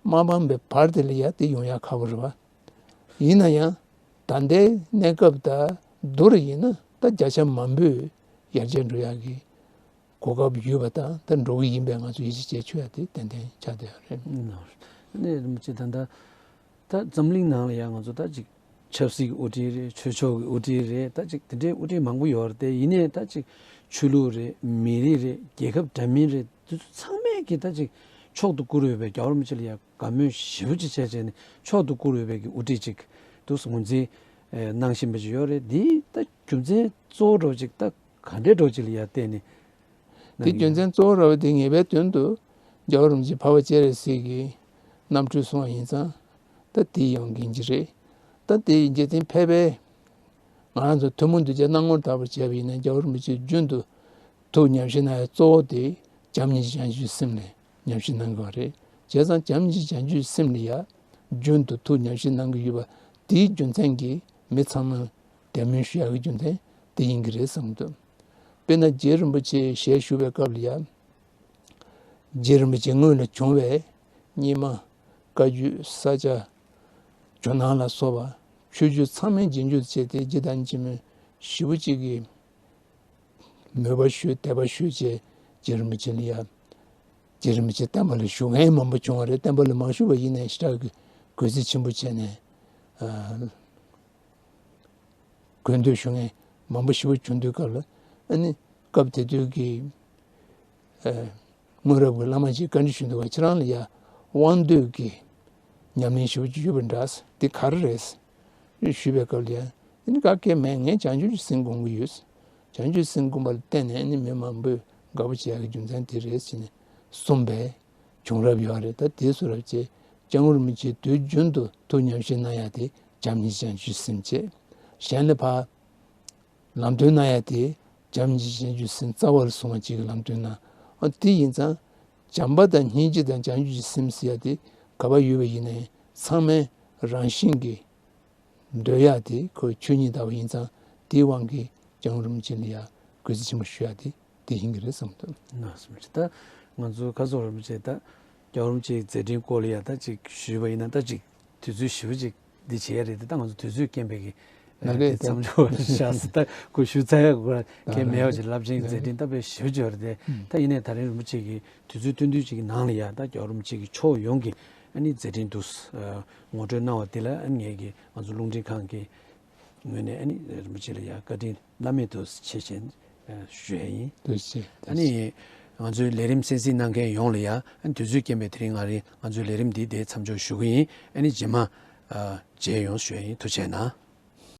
མ་སྤངས་པའི་བར་དེ་ལ་ཡ་དེ་ཡོང་ཡ་ཁག་པོ་རེད་བ། ཡིན་ན་ཡང་ད་ལྟའི་གནས་སྐབས་དང་བསྡུར་ཡིན་ན་ད་བརྒྱ་ཆ་མང་པོས་ཡར་རྒྱས་འགྲོ་ཡག་གི་གོ་སྐབས་ཡོད་པ་དང་ད་འགྲོ་གི་ཡིན་པས་ང་ཚོ་ཡིད་ཆེས་བྱེད་ཆོག་ཡ་དེ་ཏན་ཏན་ཆགས་བསྡད་ཡོད་རེད། ནས་རིན་པོ་ཆེ་ད་ལྟ་ད་འཛམ་གླིང་ནང་ལ་ཡང་ང་ཚོ་ད་ཅིག་ཆབ་སྲིད་ཀྱི་དབུ་ཁྲིད་རེད། ཆོས་ཕྱོགས་ཀྱི་དབུ་ཁྲིད་རེད། ད་ཅིག་དེ་འདྲའི་དབུ་ཁྲིད་མང་པོ་ཡོད་རེད་དེ། ཡིན་ནའི་ད་ཅིག་ཆོས་ལུགས་རེད། མི་རིགས་རེད། རྒྱལ་ཁབ་འདྲ་མིན་རེད། དེ་ཚོ་ཚང་མས་ཀྱི་ད་ཅིག་མཆོག་ཏུ་བཀུར་འོས་པའི་རྒྱལ་བ་རིན་པོ་ཆེ་ལ་ཡང་དགའ་མོས་ཞེ་པོ་ཅིག་བྱས་བྱས་ནས་མཆོག་ཏུ་བཀུར་འོས་པའི་གི་དབུ་ཁྲིད་ཅིག་འདུག་སེ་ངོས་འཛིན་གནང་བཞིན་པ་ཅིག་ཡོད་རེད། འདི་ད་རྒྱུ་མཚན་གཙོ་བོ་འདྲ་བོ་ཅིག་ད་ག་འདྲའི་འདྲ་བོ་ཅིག་ལ་ཡང་བརྟེན་ནས། དེ་རྒྱུ་མཚན་གཙོ་བོ་ར་བ་དེ་ངེས་པའི་དོན་དུ་རྒྱལ་བ་རིན་པོ་ཆེ་འཕགས་པ་སྤྱན་རས་གཟིགས་ཀྱི་རྣམ་འཕྲུལ་སོང་བ་ཡིན་ཙང་ད་དེ་ཡོང་གིན་གྱི་རེད། ད་དེ་འཇིག་རྟེན་ཕལ་པས་ང་རང་ཚོ་ཐུན་མོང་གདུལ་བྱ་སྣང་ངོར་ལྟ་བུ་བྱས་པ་ཡིན་ན་རྒྱལ་བ་རིན་པོ་ཆེ་རྒྱུན་དུ་ཐུགས་ཉམས་བཞེས་གནང་ཡ་གཙོ་བོ་དེ་ བྱམས་སྙིང་རྗེ་བྱང་ཆུབ་སེམས་ལ་ཉམས་བཞེས་གནང་དགོས་པ་རེད། བྱས་ཙང་བྱམས་སྙིང་རྗེ་བྱང་ཆུབ་སེམས་ལ་ཡ་རྒྱུན་དུ་ཐུགས་ཉམས་བཞེས་གནང་གི་ཡོད་པ་དེའི་རྒྱུ་མཚན་གྱིས་མི་ཚང་མ་དད་མོས་ཞུ་ཡག་གི་རྒྱུ་མཚན་དེ་ཡིན་གྱི་རེད་བསམ་གྱི་འདུག་དཔེར་ན་རྗེ་རིན་པོ་ཆེ་ཞལ་བཞུགས་པའི་སྐབས་ལ་ཡ། རྗེ་རིན་པོ་ཆེ་སྔོན་ལ་བྱུང་བའི་རྙིང་མ་བཀའ་བརྒྱུད་ས་སྐྱ་ཇོ་ནང་ལ་སོགས་པ་ཆོས་བརྒྱུད་ཚང་མའི་རྗེས་འཇུག་བྱས་ཏེ་རྗེ་བདག་ཉིད་ཆེན་མོས་ཞེ་པོ་ཅིག་གི་མོས་པ་ཞུས་དད་པ་ཞུས་བྱས་རྗེ་རིན་པོ་ཆེ་ལ་ཡ། རྗེ་རིན་པོ་ཆེ་བསྟན་པ་ལ་ཞུགས་མཁན་མང་པོ་བྱུང་བ་རེད། བསྟན་པ་ལ་མ་ཞུགས་པ་ཡིན་ནའི་ཞེ་དྲག་གི་གུས་བརྩི་ཆེན་པོ་བྱས་ནས། ཨ། གུས་འདུད་ཞུ་མཁན་མང་པོ་ཞེ་པོ་བྱུང་དུས་སྐབས་ལ། ཨ་ནི་སྐབས་དེ་དུས་ཀྱི་ཨ་སྔོན་རབས་ཀྱི་བླ་མ་ཞིག་བཀའ་འདྲི་ཞུས་འདུག་ག་ཁྱེད་རང་ལ་ཡ་དབང་འདུས་ཀྱི་ཉམས་ལེན་ཞེ་པོ་ཅིག་ཡོད་པ་འདྲ། དེ་ག་རེ་རེད་ཞུས་པའི་སྐབས་ལ་ཡ། ཨ་ནི་ག་གེ་མེད། ངས་བྱང་ཆུབ་ཀྱི་སེམས་སྒོམ་གྱི་ཡོད། བྱང་ཆུབ་སེམས་སྒོམ་པ་ལ་བརྟེན་ནས་ཨ་ནི་མི་མང་པོས་དགའ་པོ་བྱེད་ཡག་གི་རྒྱུ་མཚན་དེ་རེད་ཟེར་ནས་གསུངས་པས། བྱུང་རབས་ཡོད་རེད། ད་དེ་སུ་རབ་བྱས་སྐྱབས་མགོན་རིན་པོ་ཆེ་དུས་རྒྱུན་དུ་ཐུགས་ཉམས་བཞེས་གནང་ཡ་དེ་བྱམས་སྙིང་རྗེ་བྱང་ཆུབ་སེམས་བྱས། གཞན་ལ་ཕར་ལམ་སྟོན་གནང་ཡ་དེ་བྱམས་སྙིང་རྗེ་བྱང་ཆུབ་སེམས་རྩ་བ་ལ་བཟུང་བ་ཅིག་གི་ལམ་སྟོན་གནང་། ཨ་དེ་ཡིན་ཙང་བྱམས་པ་དང་སྙིང་རྗེ་དང་བྱང་ཆུབ་ཀྱི་སེམས་ཟེར་ཡ་དེ་ག་པར་ཡོད་པ་ཡིན་ནའི་ཚང་མའི་རང་བཞིན་གྱི་འདོད་ཡག་དེ་ཁོའི་ཆོས་ཉིད་ལྟ་བུ་ཡིན་ཙང་དེའི་དབང་གིས་སྐྱབས་མགོན་རིན་པོ་ཆེ་ལ་ཡ་གུས་བརྩི་ཆེན་པོ་ཞུ་ཡག་དེ་དེ་ཡིན་གྱི་རེད་བསམ་གྱི་འདུག་ལགས་སོ། ད་ང་ཚོ་ཁ་སང་རིན་པོ་ཆེ་ད་སྐྱབས་མགོན་རིན་པོ་ཆེའི་མཛད་འཕྲིན་སྐོར་ལ་ཡ་ད་ཅིག་ཞུས་པ་ཡིན་ན་ད་ཅིག་དུས་ཚོད་ཞེ་པོ་ཅིག་འདི་བྱེད་ཡ་རེད་དེ། ད་ང་ཚོ་དུས་ཚོད་རྐྱེན་པས་ཀྱི་ལགས་རེད། དེ་མཚམས་འཇོག་བྱ་ཟེར། ད་ཁོ་ཞུ་ཚར་ཡ་ཁོ་གལ་མེད་པ་ཅིག་རླབས་ཆེན་གྱི་མཛད་འཕྲིན་ད་དཔེ་ཞེ་པོ་ཅིག་ཡོད་རེད་དེ། ད་ཡིན་ནའི་ད་རིང་རིན་པོ་ཆེ་གི་དུས་ཚོད་སྟོན་དུས་ཅིག་གི་ནང་ལ་ཡ་ད་སྐྱབས་མགོན་རིན་པོ་ཆེ་གི་ཕྱོགས་ཡོངས་ཀྱི་ཨ་ནི་མཛད་འཕྲིན་འདུག་ངོ་སྤྲོད་གནང་བ་དེ་ལ་ཨ་ནི་ངེད་ཀྱི་ང་ཚོ་རླུང་འཕྲིན་ཁང་གི་ངོས་ནས་ཨ་ནི་རིན་པོ་ཆེ་ལ་ཡ་བཀའ་དྲིན་བླ་མེད་དུ་ཆེ་ཞེས་ཞུ་ཡ་ཡིན། ཐུགས་རྗེ་ཆེ། ཨ་ནི་ང་ཚོའི་ལས་རིམ་གསན་གཟིགས་གནང་མཁན་ཡོངས་ལ་ཡ་ཨ་ནི་དུས་ཚོད་རྐྱེན་པས་དེ་རིང་ང་རིང་ང་ཚོའི་ལས་རིམ་འདི་དེ་མཚམས་འཇོག་ཞུ་གི་ཡིན། ཨ་ནི་རྗེས་མ་ཨ་མཇལ་ཡོང་ཞུ་ཡ་ཡིན། ཐུགས་རྗེ་གནང་།